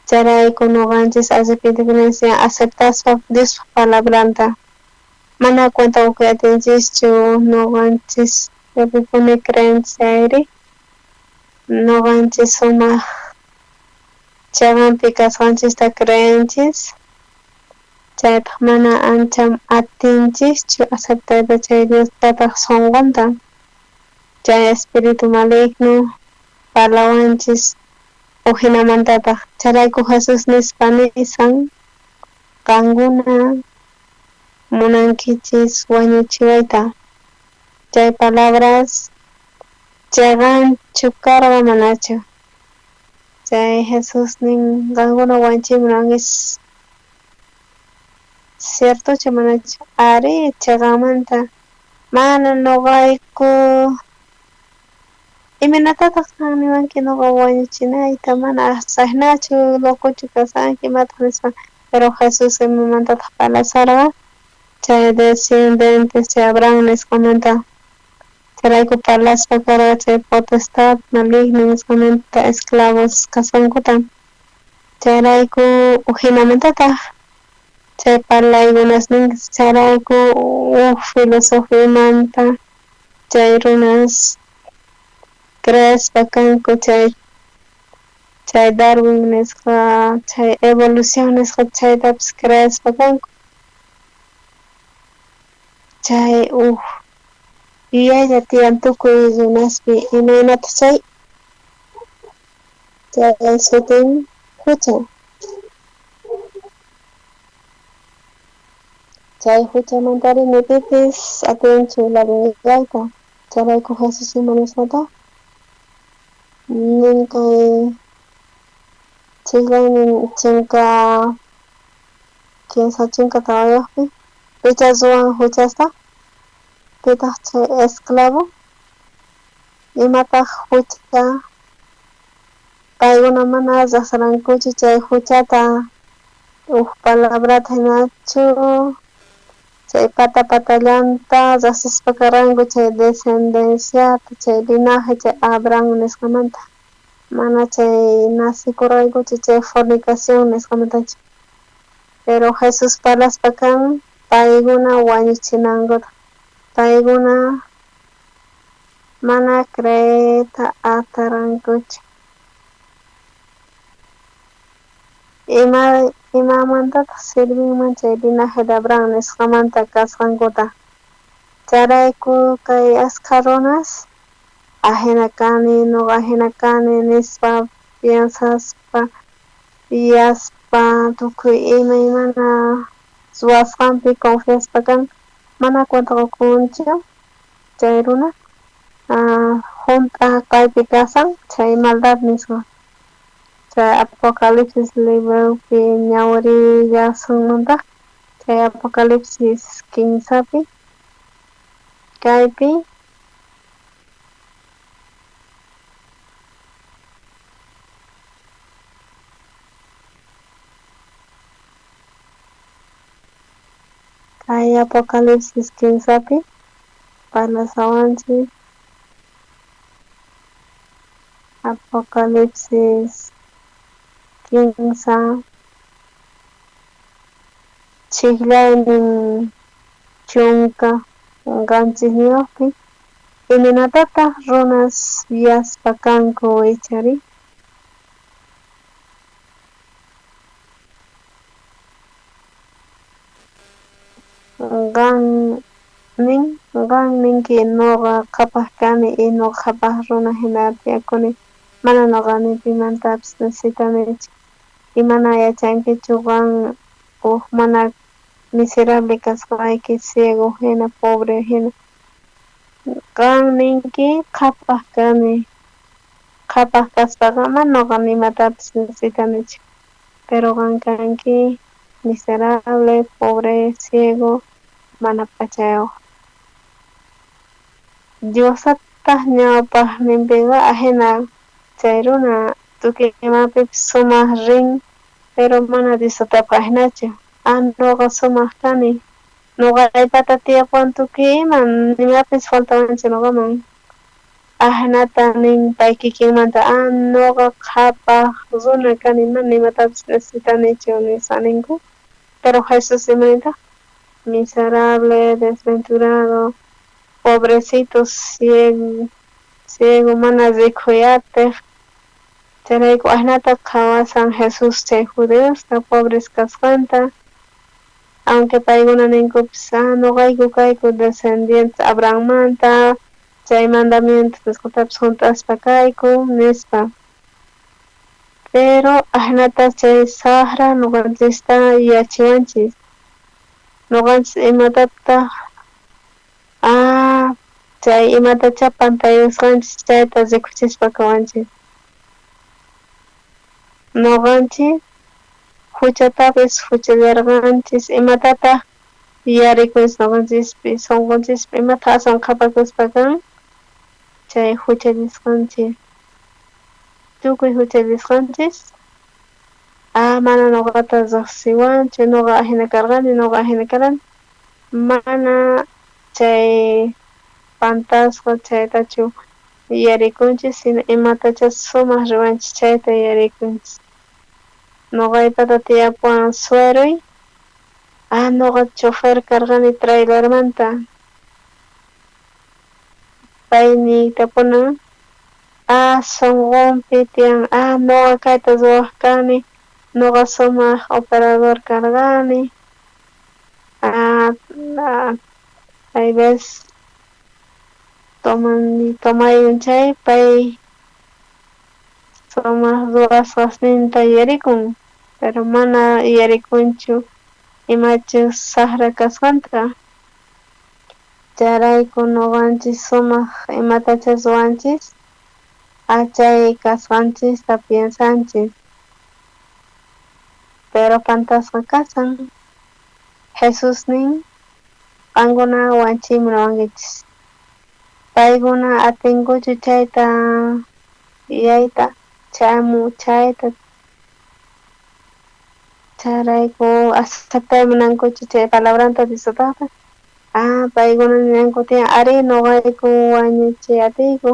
Chayrayku nuqanchis arrepentimiento aceptaspa Diospa palabranta mana cuenta qukuy atinchischu nuqanchis llapipuni creenchis chayri nuqanchis sumaq chaqanpi kasqanchista creenchis, chaytaq mana ancha atinchischu aceptayta chay Dios tataq sunqunta. Chay espíritu maligno parlawanchis ujinamantataq. Chayrayku Jesús nispa nisan qankuna munankichis wañuchiwayta. Chay palabras chiqanchu karqa manachu. Chay Jesús nin qankuna wañuchiyta munankichis, ciertochu manachu? Ari, chiqanmanta mana nuqayku imaynatataq qan niwanki nuqa wañuchinayta, mana ajinachu locochu kasanki imataq nispa. Pero Jesús imamantataq parlasarqa chay descendientes chay Abraham nisqamanta. Chayrayku parlaspa karqa chay potestad maligno nisqamanta esclavos kasqankuta. Chayrayku ujinamantataq chay parlaykunasninchis, chayrayku uj filosofiamanta chay runas creespa kanku chay chay Darwin nisqa chay evolución nisqa chaytapis creespa kanku. Chay uj yuyaylla tiyan tukuy runaspi imaynataq chay chay sutin hucha. Chay huchamantari ni pipis atinchu laduyayta. Chayrayku Jesús ima nisqata nin kay chiklaynin chinka 34 picha ruwan huchasta, pitaq chay esclavo, imataq hucha, paykuna mana riqsirankuchu chay huchata uj palabrata hinachu chay pata patallanta riqsispa karanku chay descendenciata chay linaje chay Abraham nisqamanta, mana chay nacikurqaykuchu chay fornicación nisqamantachu. Pero Jesús parlaspa kan paykuna wañuchinankuta, paykuna mana creeyta atarankuchu. Imamantataq sirvinman chay linaje de Abraham nisqamanta kasqankuta. Chayrayku kay askha runas ajina kani, nuqa ajina kani nispa piensaspa yuyaspa tukuy imaymana ruwasqanpi confiaspa kan, mana cuenta qukunchu chay runa junt'a kaypi kasan chay maldad nisqa. Chay Apocalipsis libropi ñawirillasunmantaq chay Apocalipsis 15pi kaypi kay Apocalipsis 15pi parlasawanchik Apocalipsis 15 chiklaynin 17pi imaynatataq runas yuyaspa kanku ichari. Qan ninki nuqa qhapaq kani y nuqa qhapaq runa hina tiyakuni, mana nuqa ni pimantapis necesitanichu y mana yachankichu qan uj mana miserable kasqayki ciego hina pobre hina. Qan ninki qhapaq kani, qhapaq kaspaqa mana nuqa nimatapis necesitanichu, pero qan kanki miserable, pobre, ciego, mana p'achayuq. Diosataq ñawpaqninpiqa ajina chay runa tukuy imapipis sumaq rin, pero mana Diosataqa ajinachu. Nuqa sumaq kani, nuqa aypata tiyapuwan tukuy ima, nimapis faltawanchu nuqaman. Ajinata nin pay kikinmanta, nuqa qhapaq runa kani, mana imatapis necesitanichu nispa ninku. Pero Jesús imanintaq miserable, desventurado, pobrecito, ciego, mana rikuy atiq. Chayrayku ajinata qhawasan Jesús chay judiosta pobres kasqanta, aunque paykuna ninkupis nuqayku kayku descendientes Abrahammanta, chay mandamientos nisqatapis junt'aspa kayku nispa. Pero ajinata chay saqra nuqanchista yuyachiwanchis, nuqanchis imatataq chay imatachá pantayusqanchis chayta rikuchispa kawanchis. Nuqanchis huchatapis huchallarqanchis, imatataq yuyarikunchis nuqanchispi sunqunchispi imata aswan qhapakuspa kan chay huchallisqanchis, tukuy huchallisqanchis mana nuqata riqsiwanchu, nuqa ajina karqani, nuqa ajina karqani, mana chay pantasqa chaytachu yuyarikunchis, sino imatachá sumaq ruwanchis chayta yuyarikunchis. Nuqaypata tiyapuwan sueroy, nuqa chofer karqani trailermanta, pay niytapunan sunqunpi tiyan nuqa kayta ruwaq kani, nuqa sumaq operador karqani, hay veces tomayun chay pay sumaq ruwasqasninta yuyarikun, pero mana yuyarikunchu Imachus saqra kasqanta. Chayrayku nuqanchis sumaq imatacha ruwanchis, achay kasqanchista piensanchis. Pero pantasqa kasan. Jesús nin, qankuna wanchiyman munawankichis. Paykuna atinkuchu chayta yuyayta chamu chayta chayrayku aceptay munankuchu chay palabranta Diostajta. Ah, paykuna ninanku tiyan ari nuqayku wañuchiy atiyku.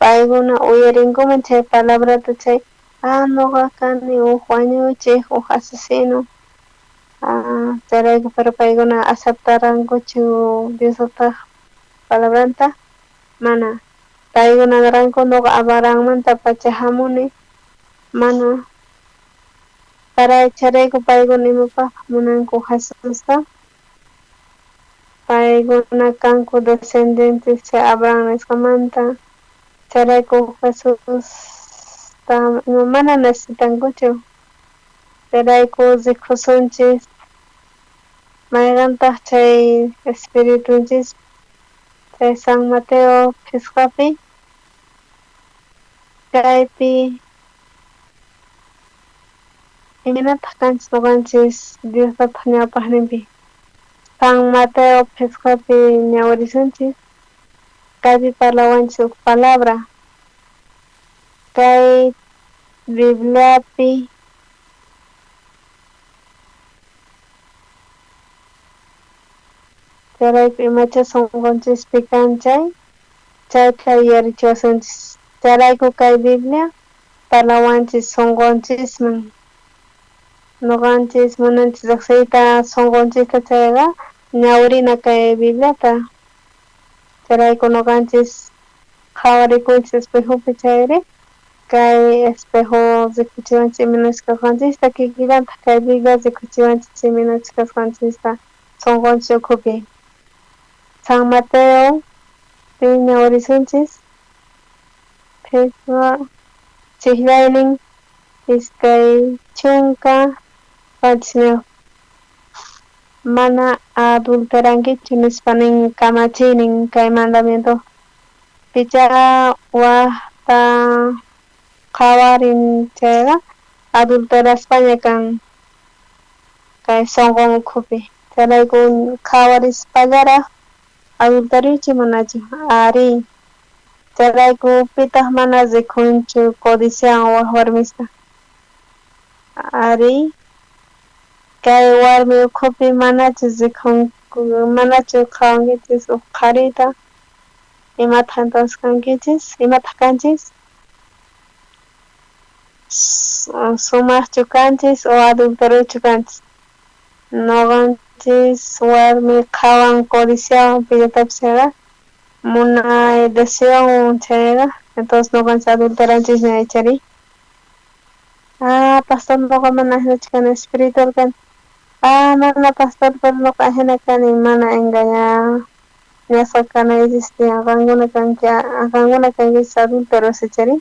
Paykuna uyarinkuman chay palabrata chay ah nuqa kani uj wañuchiq uj asesino. Ah, chayrayku pero paykuna aceptarankuchu Diospaj palabranta mana. Paykuna niranku nuqa Abrahammanta pacha hamuni mana. Para chayrayku paykuna imapaq munanku Jesusta. Paykuna kanku descendientes chay Abraham nisqamanta. Chayrayku Jesusta mana necesitankuchu. Chayrayku rikusunchis mayqantaq chay espiritunchis chay San Mateo phisqapi kaypi imaynataq kanchis nuqanchis Diospataq ñawpaqninpi. San Mateo phisqapi ñawirisunchis kaypi parlawanchis huk palabra kay Bibliapi chayrayku imacha sunqunchispi kan chay chayta yuyarichiwasunchis. Chayrayku kay Biblia parlawanchis sunqunchisman. Nuqanchis munanchis riqsiyta sunqunchista chayqa ñawirina kay Bibliata. Chayrayku nuqanchis qhawarikunchis espejopi chayri kay espejo rikuchiwanchis imaynachus kasqanchista kikillantaq kay Biblia rikuchiwanchis imaynachus kasqanchista sunqunchis ukhupi. San Mateo pi ñawirisunchis phisqa chiqllaynin 27. Mana adulterankichu nispa nin kamachiynin kay mandamiento. Picha wajta qhawarin chayqa adulteraspaña kan kay sunqun ukhupi. Chayrayku qhawarispallaraq adulteriochu manachu ari. Chayrayku pitaq mana rikunchu codiciawan waj warmista. Ari kay warmi ukhupi manachu rikunku manachu qhawankichis uj qharita imataq entonces kankichis imataq kanchis sumaqchu kanchis o adulteriochu kanchis. Nuqanchis warmi qhawan codiciawan pillatapis chayqa munay deseowan chayqa entonces nuqanchis adulteranchisña ichari. Ah, pastor nuqa mana hinachu kani espiritual kani. Ah, mana pastor pero nuqa hina kani mana engañasqa kanaychis tiyan qankuna kanki qankuna kankichis adúlteros ichari.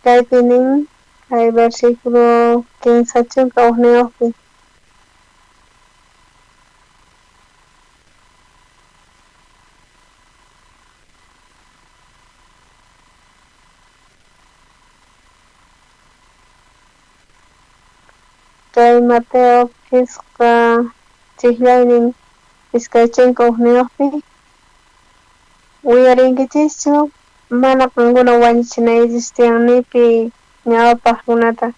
Kaypi nin kay versículo 31pi. Kay Mateo phisqa chiqllaynin 21pi uyarinkichischu mana qankuna wañuchinaykichis tiyan nipi ñawpaq runata.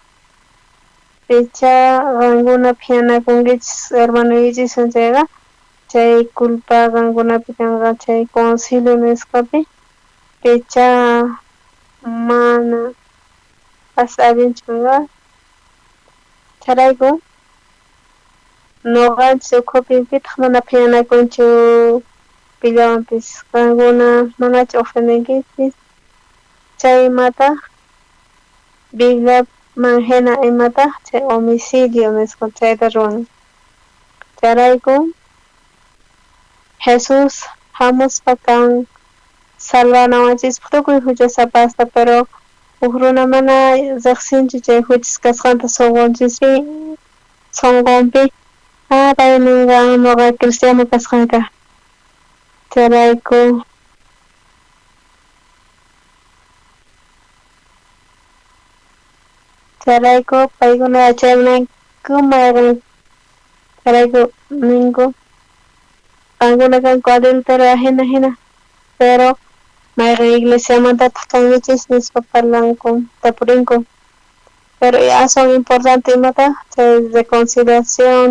Picha qankuna phiñanakunkichis hermanoykichiswan chayqa chay culpa qankunapi kanqa chay concilio nisqapi picha mana as allinchu kanqa. Chayrayku nuqanchis ukhupi pitaq mana phiñanakunchu pillawanpis qankuna manachu ofendenkichis chay imataq Bibliaman hina imataq chay homicidio nisqa chayta ruwan. Chayrayku Jesús hamuspa kan salvanawanchispaq tukuy huchasapasta pero Uj runa mana riqsinchu chay huchas kasqanta sunqunchispi sunqunpi pay ninqa nuqa cristiano kasqayta chayrayku chayrayku paykuna yachaymunanku mayqin chayrayku ninku qankuna kanku adúltero ajina jina pero mayqin iglesiamantataq kankichis nispa parlanku tapurinku pero aswan importante imataq chay reconciliación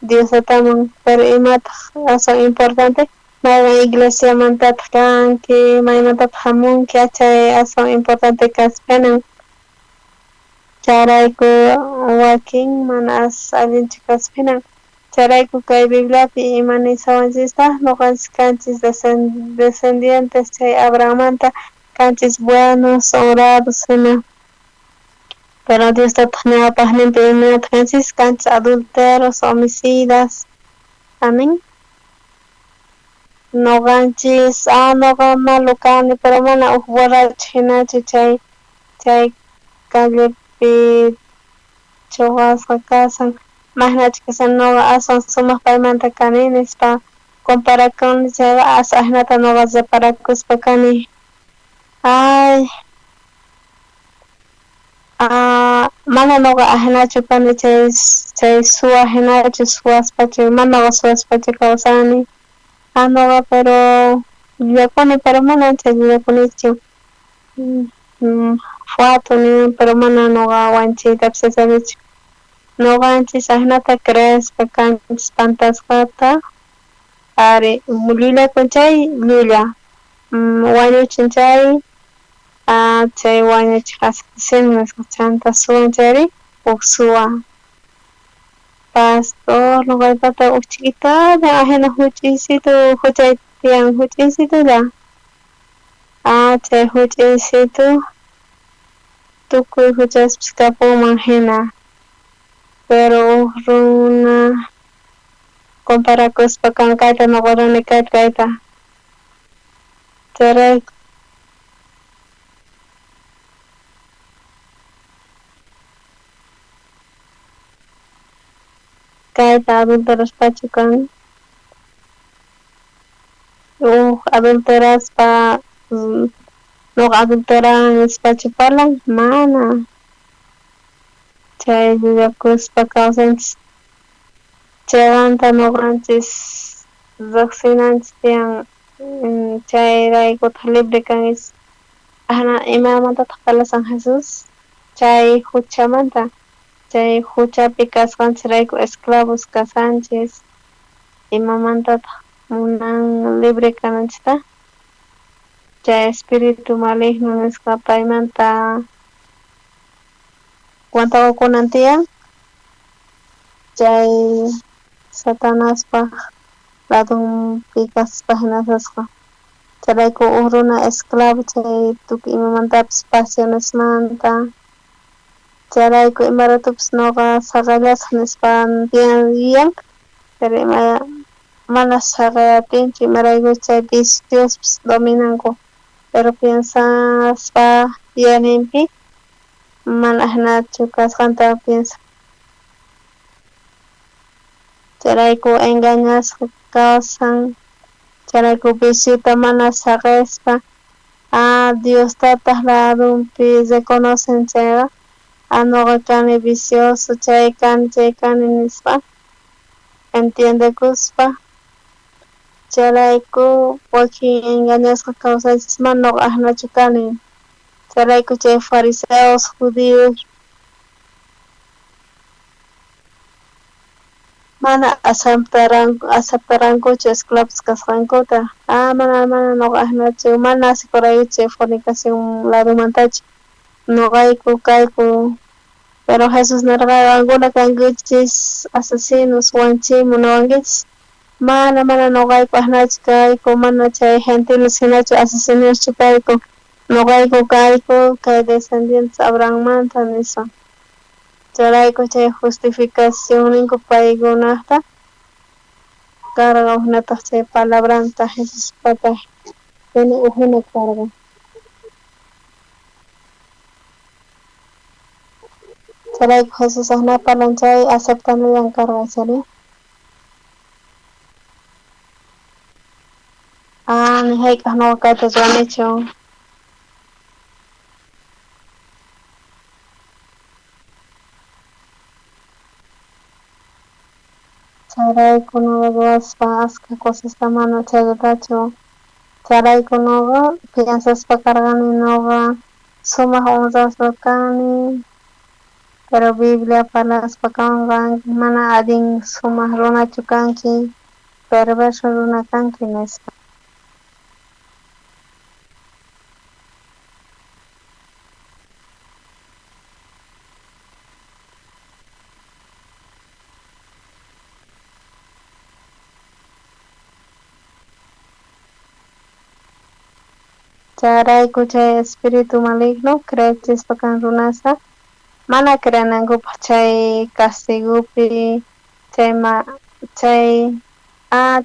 Dios tataman pero imataq aswan importante mayqin iglesiamantataq kanki maymantataq hamunki chay aswan importante kaspanan chayrayku wakin mana as allinchu kaspanan chayrayku kay Bibliapi ima nisawanchistaq nuqanchis kanchis descendientes chay Abrahammanta kanchis buenos honrados hina pero Dios tataq ñawpaqninpi imaynataq kanchis kanchis adulteros homicidas amén nuqanchis nuqa malo kani pero mana uj borracho hinachu chay chay callepi chuqasqa kasan mayhinachu kasan nuqa aswan sumaq paymanta kani nispa comparakuni chayqa as ajinata nuqa reparakuspa kani ay mana nuqa ajinachu kani chay chay suwa hinachu suwaspachu mana nuqa suwaspachu kawsani nuqa pero llullakuni pero mana ancha llullakunichu fuatu niwan pero mana nuqa wanchiytapis yachanichu nuqanchis ajinata creespa kanchis pantasqata ari llullakun chay llulla wañuchin chay chay wañuchiq asesino nisqa chanta suwan chayri huk suwa pastor nuqaypata huk chiquitalla ajina huch'uysitu huchay tiyan huch'uysitulla chay huch'uysitu tukuy huchaspis kapunman hina pero huk runa comparakuspa kan kayta nuqa runi kayta kayta chayrayku kayta adulteraspachu kan huk adulteraspa nuqa adulteran nispachu parlan mana chay llullakuspa kawsanchis chaymanta nuqanchis riqsinanchis tiyan chayraykutaq libre kanchis ajina imamantataq parlasan Jesús chay huchamanta chay huchapi kasqanchisrayku esclavos kasanchis imamantataq munan libre kananchista chay espíritu maligno nisqa paymanta cuentakunan tiyan chay Satanaspaq ladunpi kaspa hinasasqa chayrayku huk runa esclavo chay tukuy imamantapis pasionesmanta chayrayku ima ratupis nuqa saqellasaq nispa yuyan pero ima mana saqey atinchu imarayku chay viciospis dominanku pero piensaspa yuyayninpi mana ajinachu kasqanta piensan chayrayku engañasqa kawsan chayrayku viciota mana saqespa Diostataq ladunpi reconocen chayqa nuqa kani vicioso chay kani nispa entiendekuspa chayrayku wakin engañasqa kawsanchis mana nuqa ajinachu kani chayrayku chay fariseos judíos mana aceptarankuchu esclavos kasqankuta mana mana nuqa ajinachu mana asikuraykuchu chay fornicación ladumantachu nuqayku kayku pero Jesús nirqa qankuna kankichis asesinos wanchiy munawankichis mana mana nuqayku ajinachu kayku mana chay gentiles hinachu asesinoschu kayku nuqayku kayku kay descendientes Abrahammanta nispa chayrayku chay justificacionninku paykunaqta karqa huknataq chay palabranta Jesuspata ujuna karqa. Chayrayku Jesús ajna parlan chay aceptanallan karqa chayri. Ah, ni hayk'aq nuqa kayta ruwanichu. Chayrayku nuqa ruwaspa askha cosasta mana chayllatachu. Chayrayku nuqa piensaspa karqani nuqa sumaq honrasqa kani, pero Biblia parlaspa kanqa mana allin sumaq runachu kanki, perverso runa kanki nispa. Chayrayku chay espíritu maligno creechispa kan runasta mana creenankupaq chay castigupi chay ma chay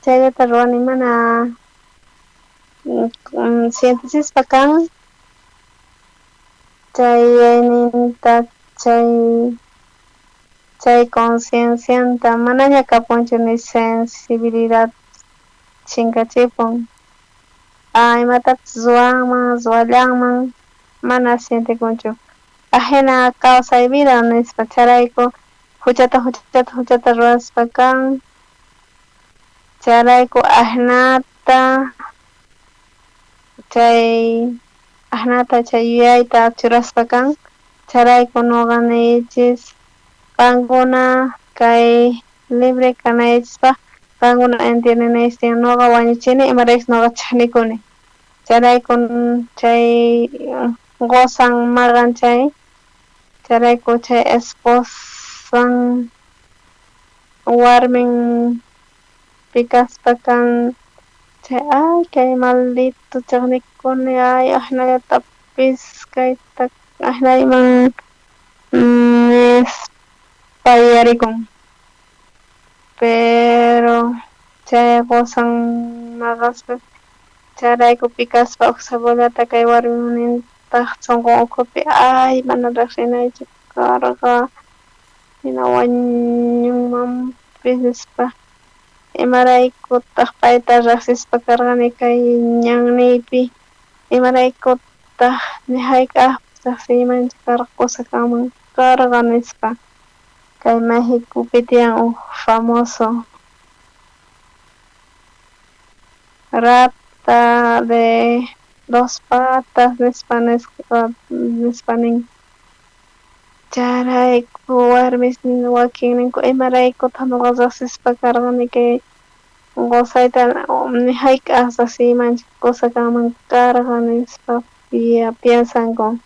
chayllata ruwani mana sientichispa kan chay yuyayninta chay conciencianta manaña kapunchu ni sensibilidad chinkachipun. Imatapis ruwanman ruwallanman mana sientekunchu ajina kawsay vida nispa chayrayku huchata huchata huchata ruwaspa kan chayrayku ajinata chay yuyayta churaspa kan chayrayku nuqa niychis qankuna kay libre kanaychispaq qankuna entiendenaychis tiyan nuqa wañuchini imaraykus nuqa chaqnikuni chayrayku chay qosan maqan chay chayrayku chay esposan warmin pikaspa kan chay ay kay maldito chaqnikuni ay ajinallatapis kayta ajinayman nispa yuyarikun pero chay qosan maqaspa chayrayku pikaspa uj cebollata kay warmintaq sunqun ukhupi ay mana riqsinaychu karqa hina wañunmanpis nispa imaraykutaq payta riqsispa karqani kay ñanniypi imaraykutaq ni hayk'aqpis riqsiymanchu karqa kusa kanman karqa nispa kay Mexicopi tiyan uj famoso rata de dos patas nispa nispa nin chayrayku warmis wakin ninku imaraykutaq nuqa riqsispa karqani kay qusayta ni hayk'aq riqsiymanchu kusa kanman karqa nispa piensanku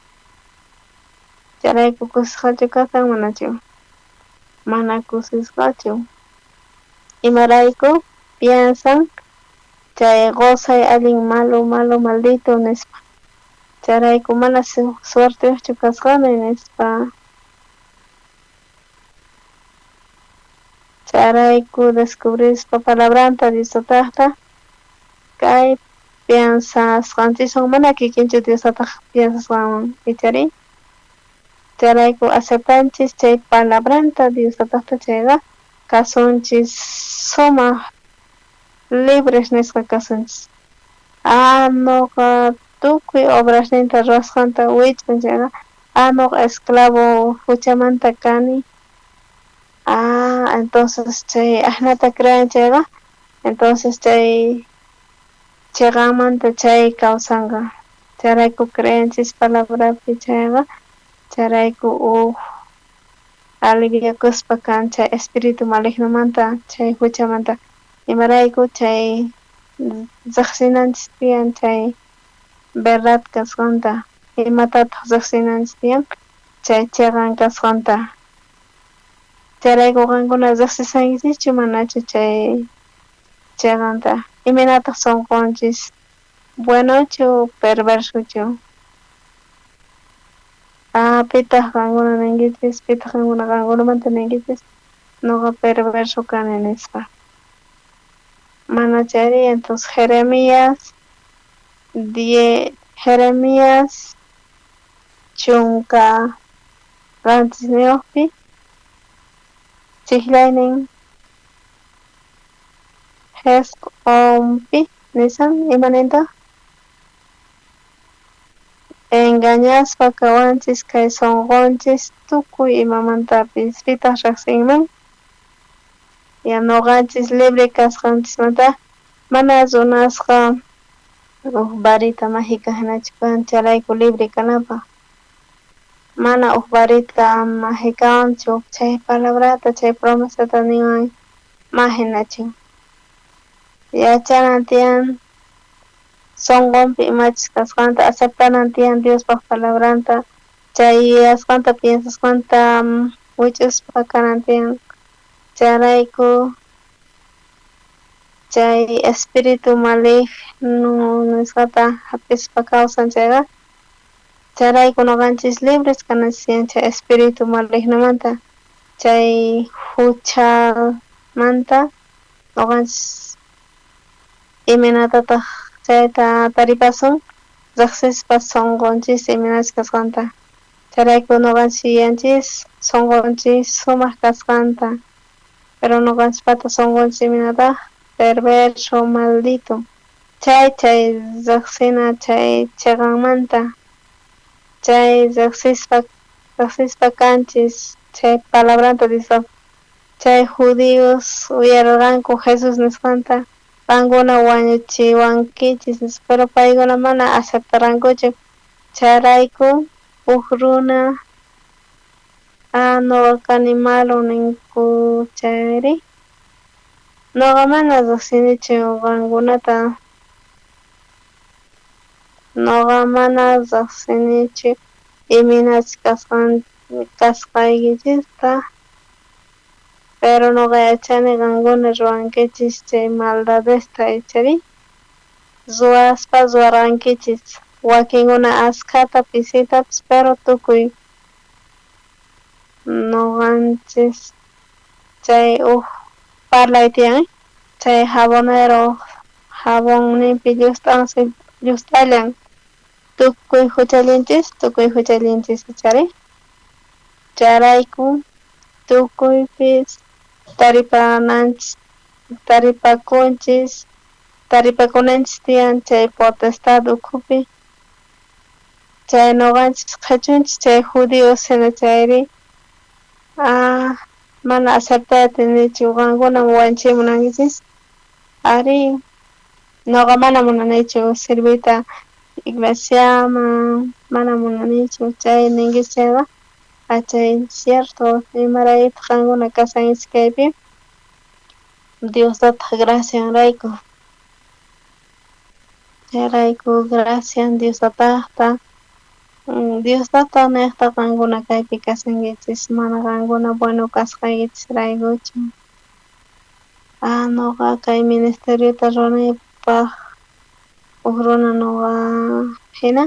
chayrayku kusisqachu kashan manachu mana kusisqachu imarayku piensan chay qusay allin malo malo maldito nispa chayrayku mana suerteyuqchu kasqani nispa chayrayku descubrispa palabranta Diostataqta kay piensasqanchiswan mana kikinchu Diostataq piensasqanwan ichari chayrayku aceptanchis chay palabranta Diostataqta chayqa kasunchis sumaq libres nisqa kasunchis nuqa tukuy obrasninta ruwasqanta wich'un chayqa nuqa esclavo huchamanta kani entonces chay ajinata creen chayqa entonces chay chiqanmanta chay kawsanqa chayrayku creenchis palabrapi chayqa chayrayku uj aliviakuspa kan chay espíritu malignomanta chay huchamanta imarayku chay riqsinanchis tiyan chay verdad kasqanta imatataq riqsinanchis tiyan chay chiqan kasqanta chayrayku qankuna riqsisankichischu manachu chay chiqanta imaynataq sunqunchis buenochu perversochu pitaq qankuna ninkichis pitaq qankuna qankunamanta ninkichis nuqa perverso kani nispa mana chayri entonces Jeremías 10 Jeremías 14 7 chijlaynin 9pi nisan imanintaj engañaspa kawanchis kay sonqonchis tukuy imamantapis pitaq riqsinman ya noqanchis libre kasqanchismanta mana runasqa uj varita mágica hinachu kan chayrayku libre kanapaq mana uj varita magicawanchu chay palabrata chay promesata niwan ma hinachu yachanan tiyan sonqonpi imachus kasqanta aceptanan tiyan Diospaq palabranta chay yuyasqanta piensasqanta wich'uspa kanan tiyan chayrayku chay espíritu maligno nisqata hap'ispa kawsan chayqa chayrayku noqanchis libres kananchis tiyan chay espíritu malignomanta chay huchamanta noqanchis imaynatataq chayta taripasun riqsispa sonqonchis imaynachus kasqanta chayrayku noqanchis yuyanchis sonqonchis sumaq kasqanta pero noqanchispata sonqonchis imaynataq perverso maldito chay chay riqsina chay chiqanmanta chay riqsispa kanchis chay palabranta Dios chay judíos uyarirqanku Jesús nisqanta qankuna wañuchiwankichis pero paykuna mana aceptarankuchu chayrayku uj runa noqa kani malo ninku chayri noqa mana riqsinichu qankunata noqa mana riqsinichu imaynachus kasqaykichista pero noqa yachani qankuna ruwankichis chay maldadesta ichari ruwaspa ruwarqankichis wakinkuna askhata pisitapis pero tukuy noqanchis chay uj parlay tiyan chay jabonero jabonninpi llust'allan tukuy huchallinchis ichari chayrayku tukuypis taripakunanchis tiyan chay potestad ukhupi chay noqanchis qhechunchis chay judíos hina chayri mana aceptay atinichu qankuna wañuchiy munankichis ari noqa mana munanichu sirviyta iglesiaman mana munanichu chay ninkichis chayqa chay cierto imaraykutaq qankuna kashankichis kaypi Dios tataq gracianrayku chayrayku gracian Dios tataqta Dios tata niqta qankuna kaypi kashankichis mana qankuna bueno kasqaykichisraykuchu noqa kay ministeriota ruwanaypaq uj runa noqa hina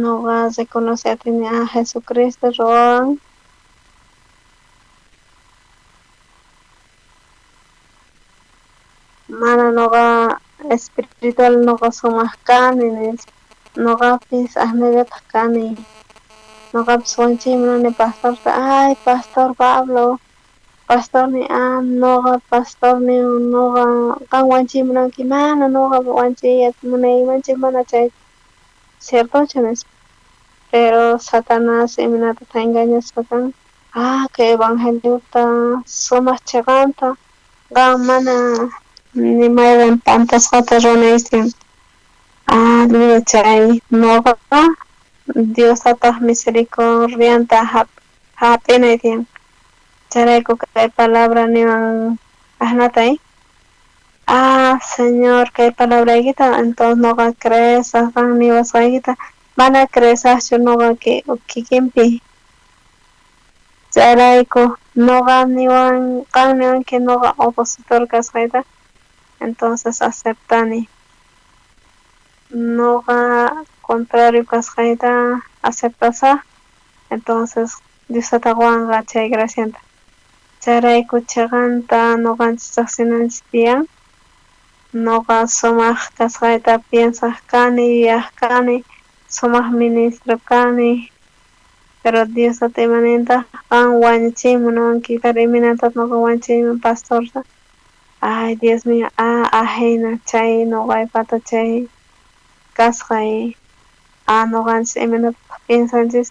noqa reconoce atini Jesucristo ruwan mana noqa espiritual noqa sumaq kani nispa noqapis asnallataq kani noqapis wañuchiy munani pastorta ay pastor Pablo pastorni noqa pastorni noqa qan wañuchiy munanki mana noqa wañuchiy munaymanchu mana chay ciertochu nispa pero Satanás imaynatata engañaspa kan kay evangeliota sumaq chiqanta qan mana ni mayqin pantasqata ruwanayki chay noqa Dios tataq misericordianta hap'inay tiyan chayrayku kay palabra niwan asnata Señor kay palabraykita entonces noqa creesaq qan niwasqaykita mana creesaqchu noqa kikinpi chayrayku noqa niwan qan niwanki noqa opositor kasqayta entonces aceptani noqa contrario kasqayta aceptasaq entonces Dios tata qowanqa chay gracianta chayrayku chiqanta noqanchis riqsinanchis tiyan noqa sumaq kasqayta piensaq kani yuyaq kani sumaq ministro kani Pero Dios tata imanintaj qan wañuchiyta munawanki, pero imaynataq noqa wañuchiyman pastorta. Ay, Dios mío, ajina chay noqaypata chay kasqay. Noqanchis imaynataq piensanchis,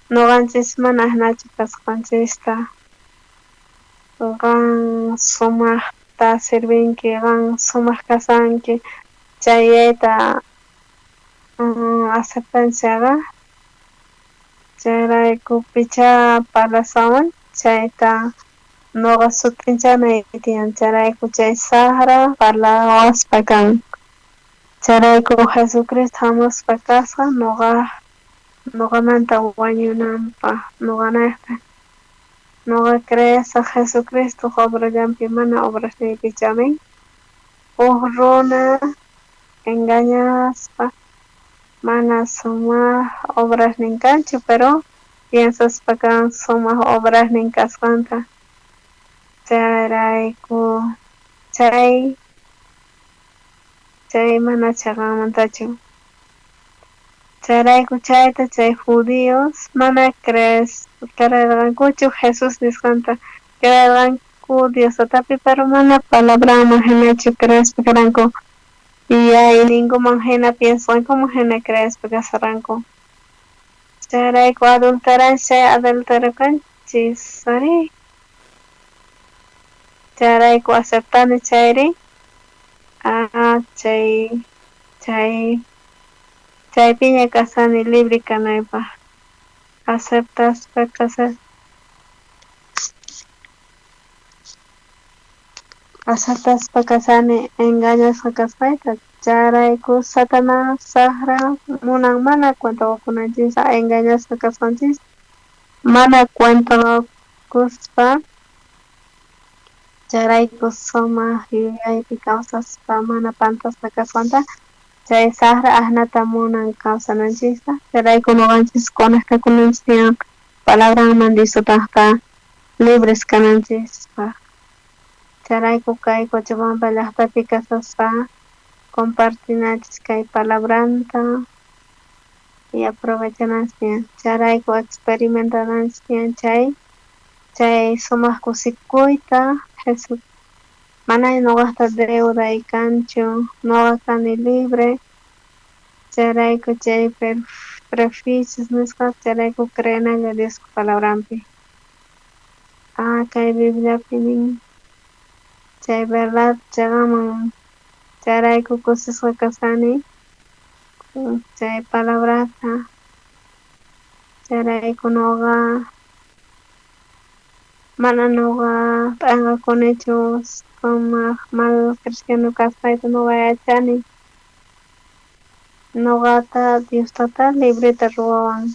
noqanchis mana ajinachu kasqanchista. Qan sumajta sirvinki, qan sumaj kasanki, chay yayta aceptanchikqa. Chayrayku pichá parlasawan chayta noqa sut'inchanay tiyan, chayrayku chay sajra parlawaspa kan. Chayrayku Jesucristo hamuspa kasqa noqamanta wañunanpaj, noqanejta. Noqa creesaj Jesucristo obrallanpi mana obrasniypichu, amén. Uj runa engañaspa mana sumaj obrasnin kanchu, pero piensaspa kan sumaj obrasnin kasqanta. Chayrayku chay mana chaqanmantachu. Chayrayku chayta chay judíos mana creerqankuchu Jesús nisqanta, creerqanku Dios tatapi, pero mana palabranman hinachu creespa karanku. Yuyayninkuman hina piensasqankuman hina creespa kasarqanku. Chayrayku adulteranchis chay adultero kanchis, ari. Chayrayku aceptani chayri chaypiña kasani libre kanaypaj. Aceptaspa kasani. Aceptaspa kasani engañasqa kasqayta. Chayrayku Satanás sajra munan mana cuenta qokunanchista engañasqa kasqanchis, mana cuenta qokuspa. Chayrayku sumaj yuyaypi kawsaspa mana pantasqa kasqanta chay sajra ajnata munan kawsananchista. Chayrayku noqanchis conectakunanchis tiyan palabranman Diostajta libres kananchispaj. Chayrayku kay Cochabamba llajtapi kasaspa compartinanchis kay palabranta y aprovechananchis tiyan. Chayrayku experimentananchis tiyan chay sumaj kusikuyta. Jesús mana noqajta deuday kanchu, noqa kani libre. Chayrayku chay prejuicios nisqa, chayrayku creenalla Diospa palabranpi. Kay Bibliapi nin chay verdad chaqaman. Chayrayku kusisqa kasani chay palabrata. Chayrayku noqa mana noqa p'enqakunichu sumaq mal cristiano kasqayta noqa yachani. Noqata Dios tata libreta ruwawan.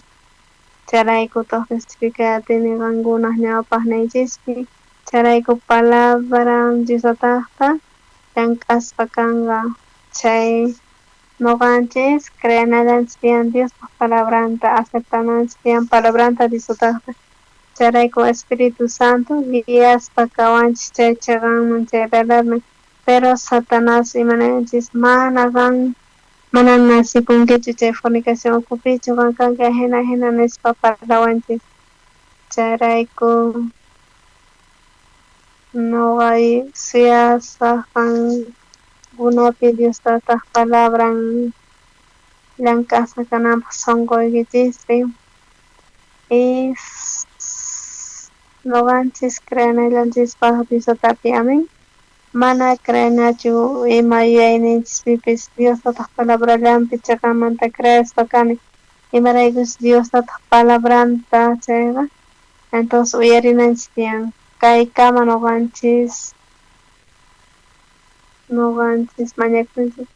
Chayraykutaq testificay atini qankunaj ñawpaqniykichispi. Chayrayku palabra Dios tatajta llank'aspa kanqa. Chay noqanchis creenallanchis tiyan Diospa palabranta, aceptananchis tiyan palabranta Dios tatajta. Chayrayku Espíritu Santo guiaspa kawanchis chay chaqanman, chay verdadman. Pero Satanás imananchis mana qan mana nacikunkichu chay fornicación ukhupichu, qan kanki ajina ajina nispa parlawanchis. Chayrayku noqa suyasaj qankunapi Dios tataj palabran llank'asqa kananpaj sonqoykichispi. Y noqanchis creenallanchispaj Dios tatapi, amén. Mana creenachu ima yuyayninchispipis Dios tataj palabrallanpi chaqamanta creespa kani. Imaraykuchus Dios tataj palabranta chayqa, entonces uyarinanchis tiyan. Kaykama noqanchis mañakunchis.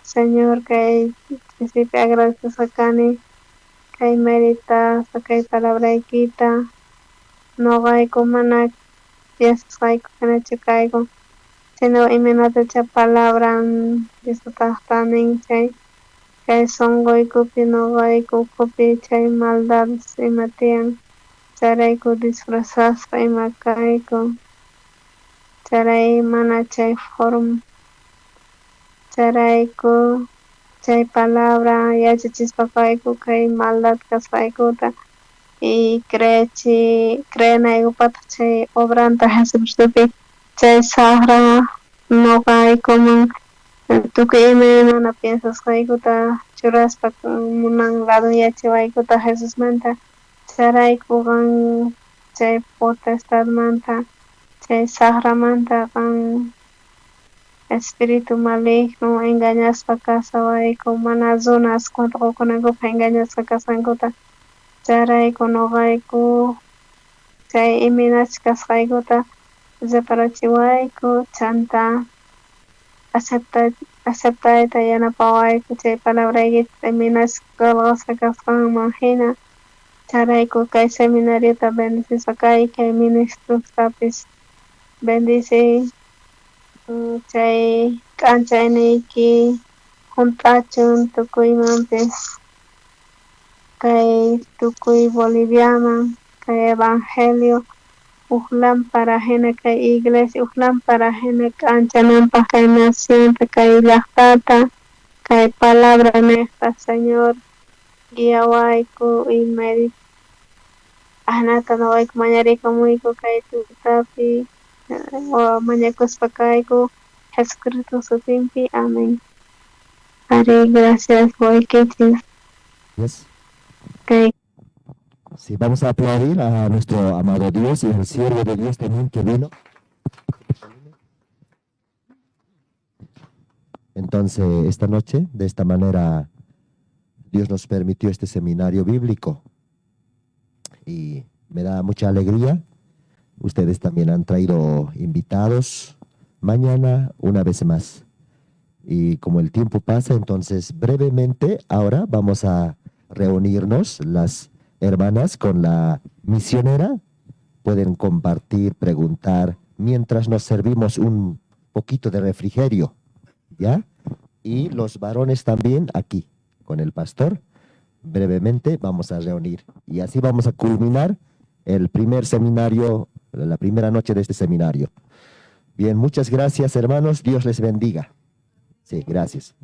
Señor, kay ch'isipi agradecesqa kani kay meritasqa kay palabraykita. Noqayku mana piensasqayku hinachu kayku, sino imaynatacha palabran Dios tatajta nin chay kay sonqoykupi noqayku ukhupi chay maldades ima tiyan. Chayrayku disfrazasqa ima kayku. Charay mana chay forma. Chayrayku chay palabra yachachispa kayku kay maldad kasqaykuta. Y creechi creenaykupataq chay obranta Jesucristopi chay saqra noqaykuman tukuy imaymana piensasqaykuta churaspa munan ladunyachiwaykuta Jesusmanta. Chayrayku qan chay potestadmanta chay saqramanta qan espíritu maligno engañaspa kasawayku mana runas cuenta qokunankupaq engañasqa kasqankuta. Chayrayku noqayku chay imaynachus kasqaykuta reparachiwayku chanta aceptayta yanapawayku chay palabraykita imaynachus qelqasqa kasqanman hina. Chayrayku kay seminariota bendecispa kay ministrostapis bendiciy chay k'anchayniyki junt'achun tukuymanpis kay tukuy Boliviaman kay evangelio uj lámpara hina kay iglesia uj lámpara hina k'anchananpaq kay nacionta kay llaqtata kay palabra nejta Señor guiawayku y ajinata noqayku mañarikamuyku kay tutapi mañakuspa kayku Jesucristo sutinpi. Amén. Ari, gracias qoykichis. Yes. Kay Sí, vamos a aplaudir a nuestro amado Dios y al siervo de Dios también que vino. Entonces, esta noche, de esta manera, Dios nos permitió este seminario bíblico. Y me da mucha alegría. Ustedes también han traído invitados. Mañana, una vez más. Y como el tiempo pasa, entonces brevemente ahora vamos a reunirnos las hermanas con la misionera. Pueden compartir, preguntar, mientras nos servimos un poquito de refrigerio, ¿ya? Y los varones también aquí, con el pastor. Brevemente vamos a reunir. Y así vamos a culminar el primer seminario, la primera noche de este seminario. Bien, muchas gracias, hermanos. Dios les bendiga. Sí, gracias.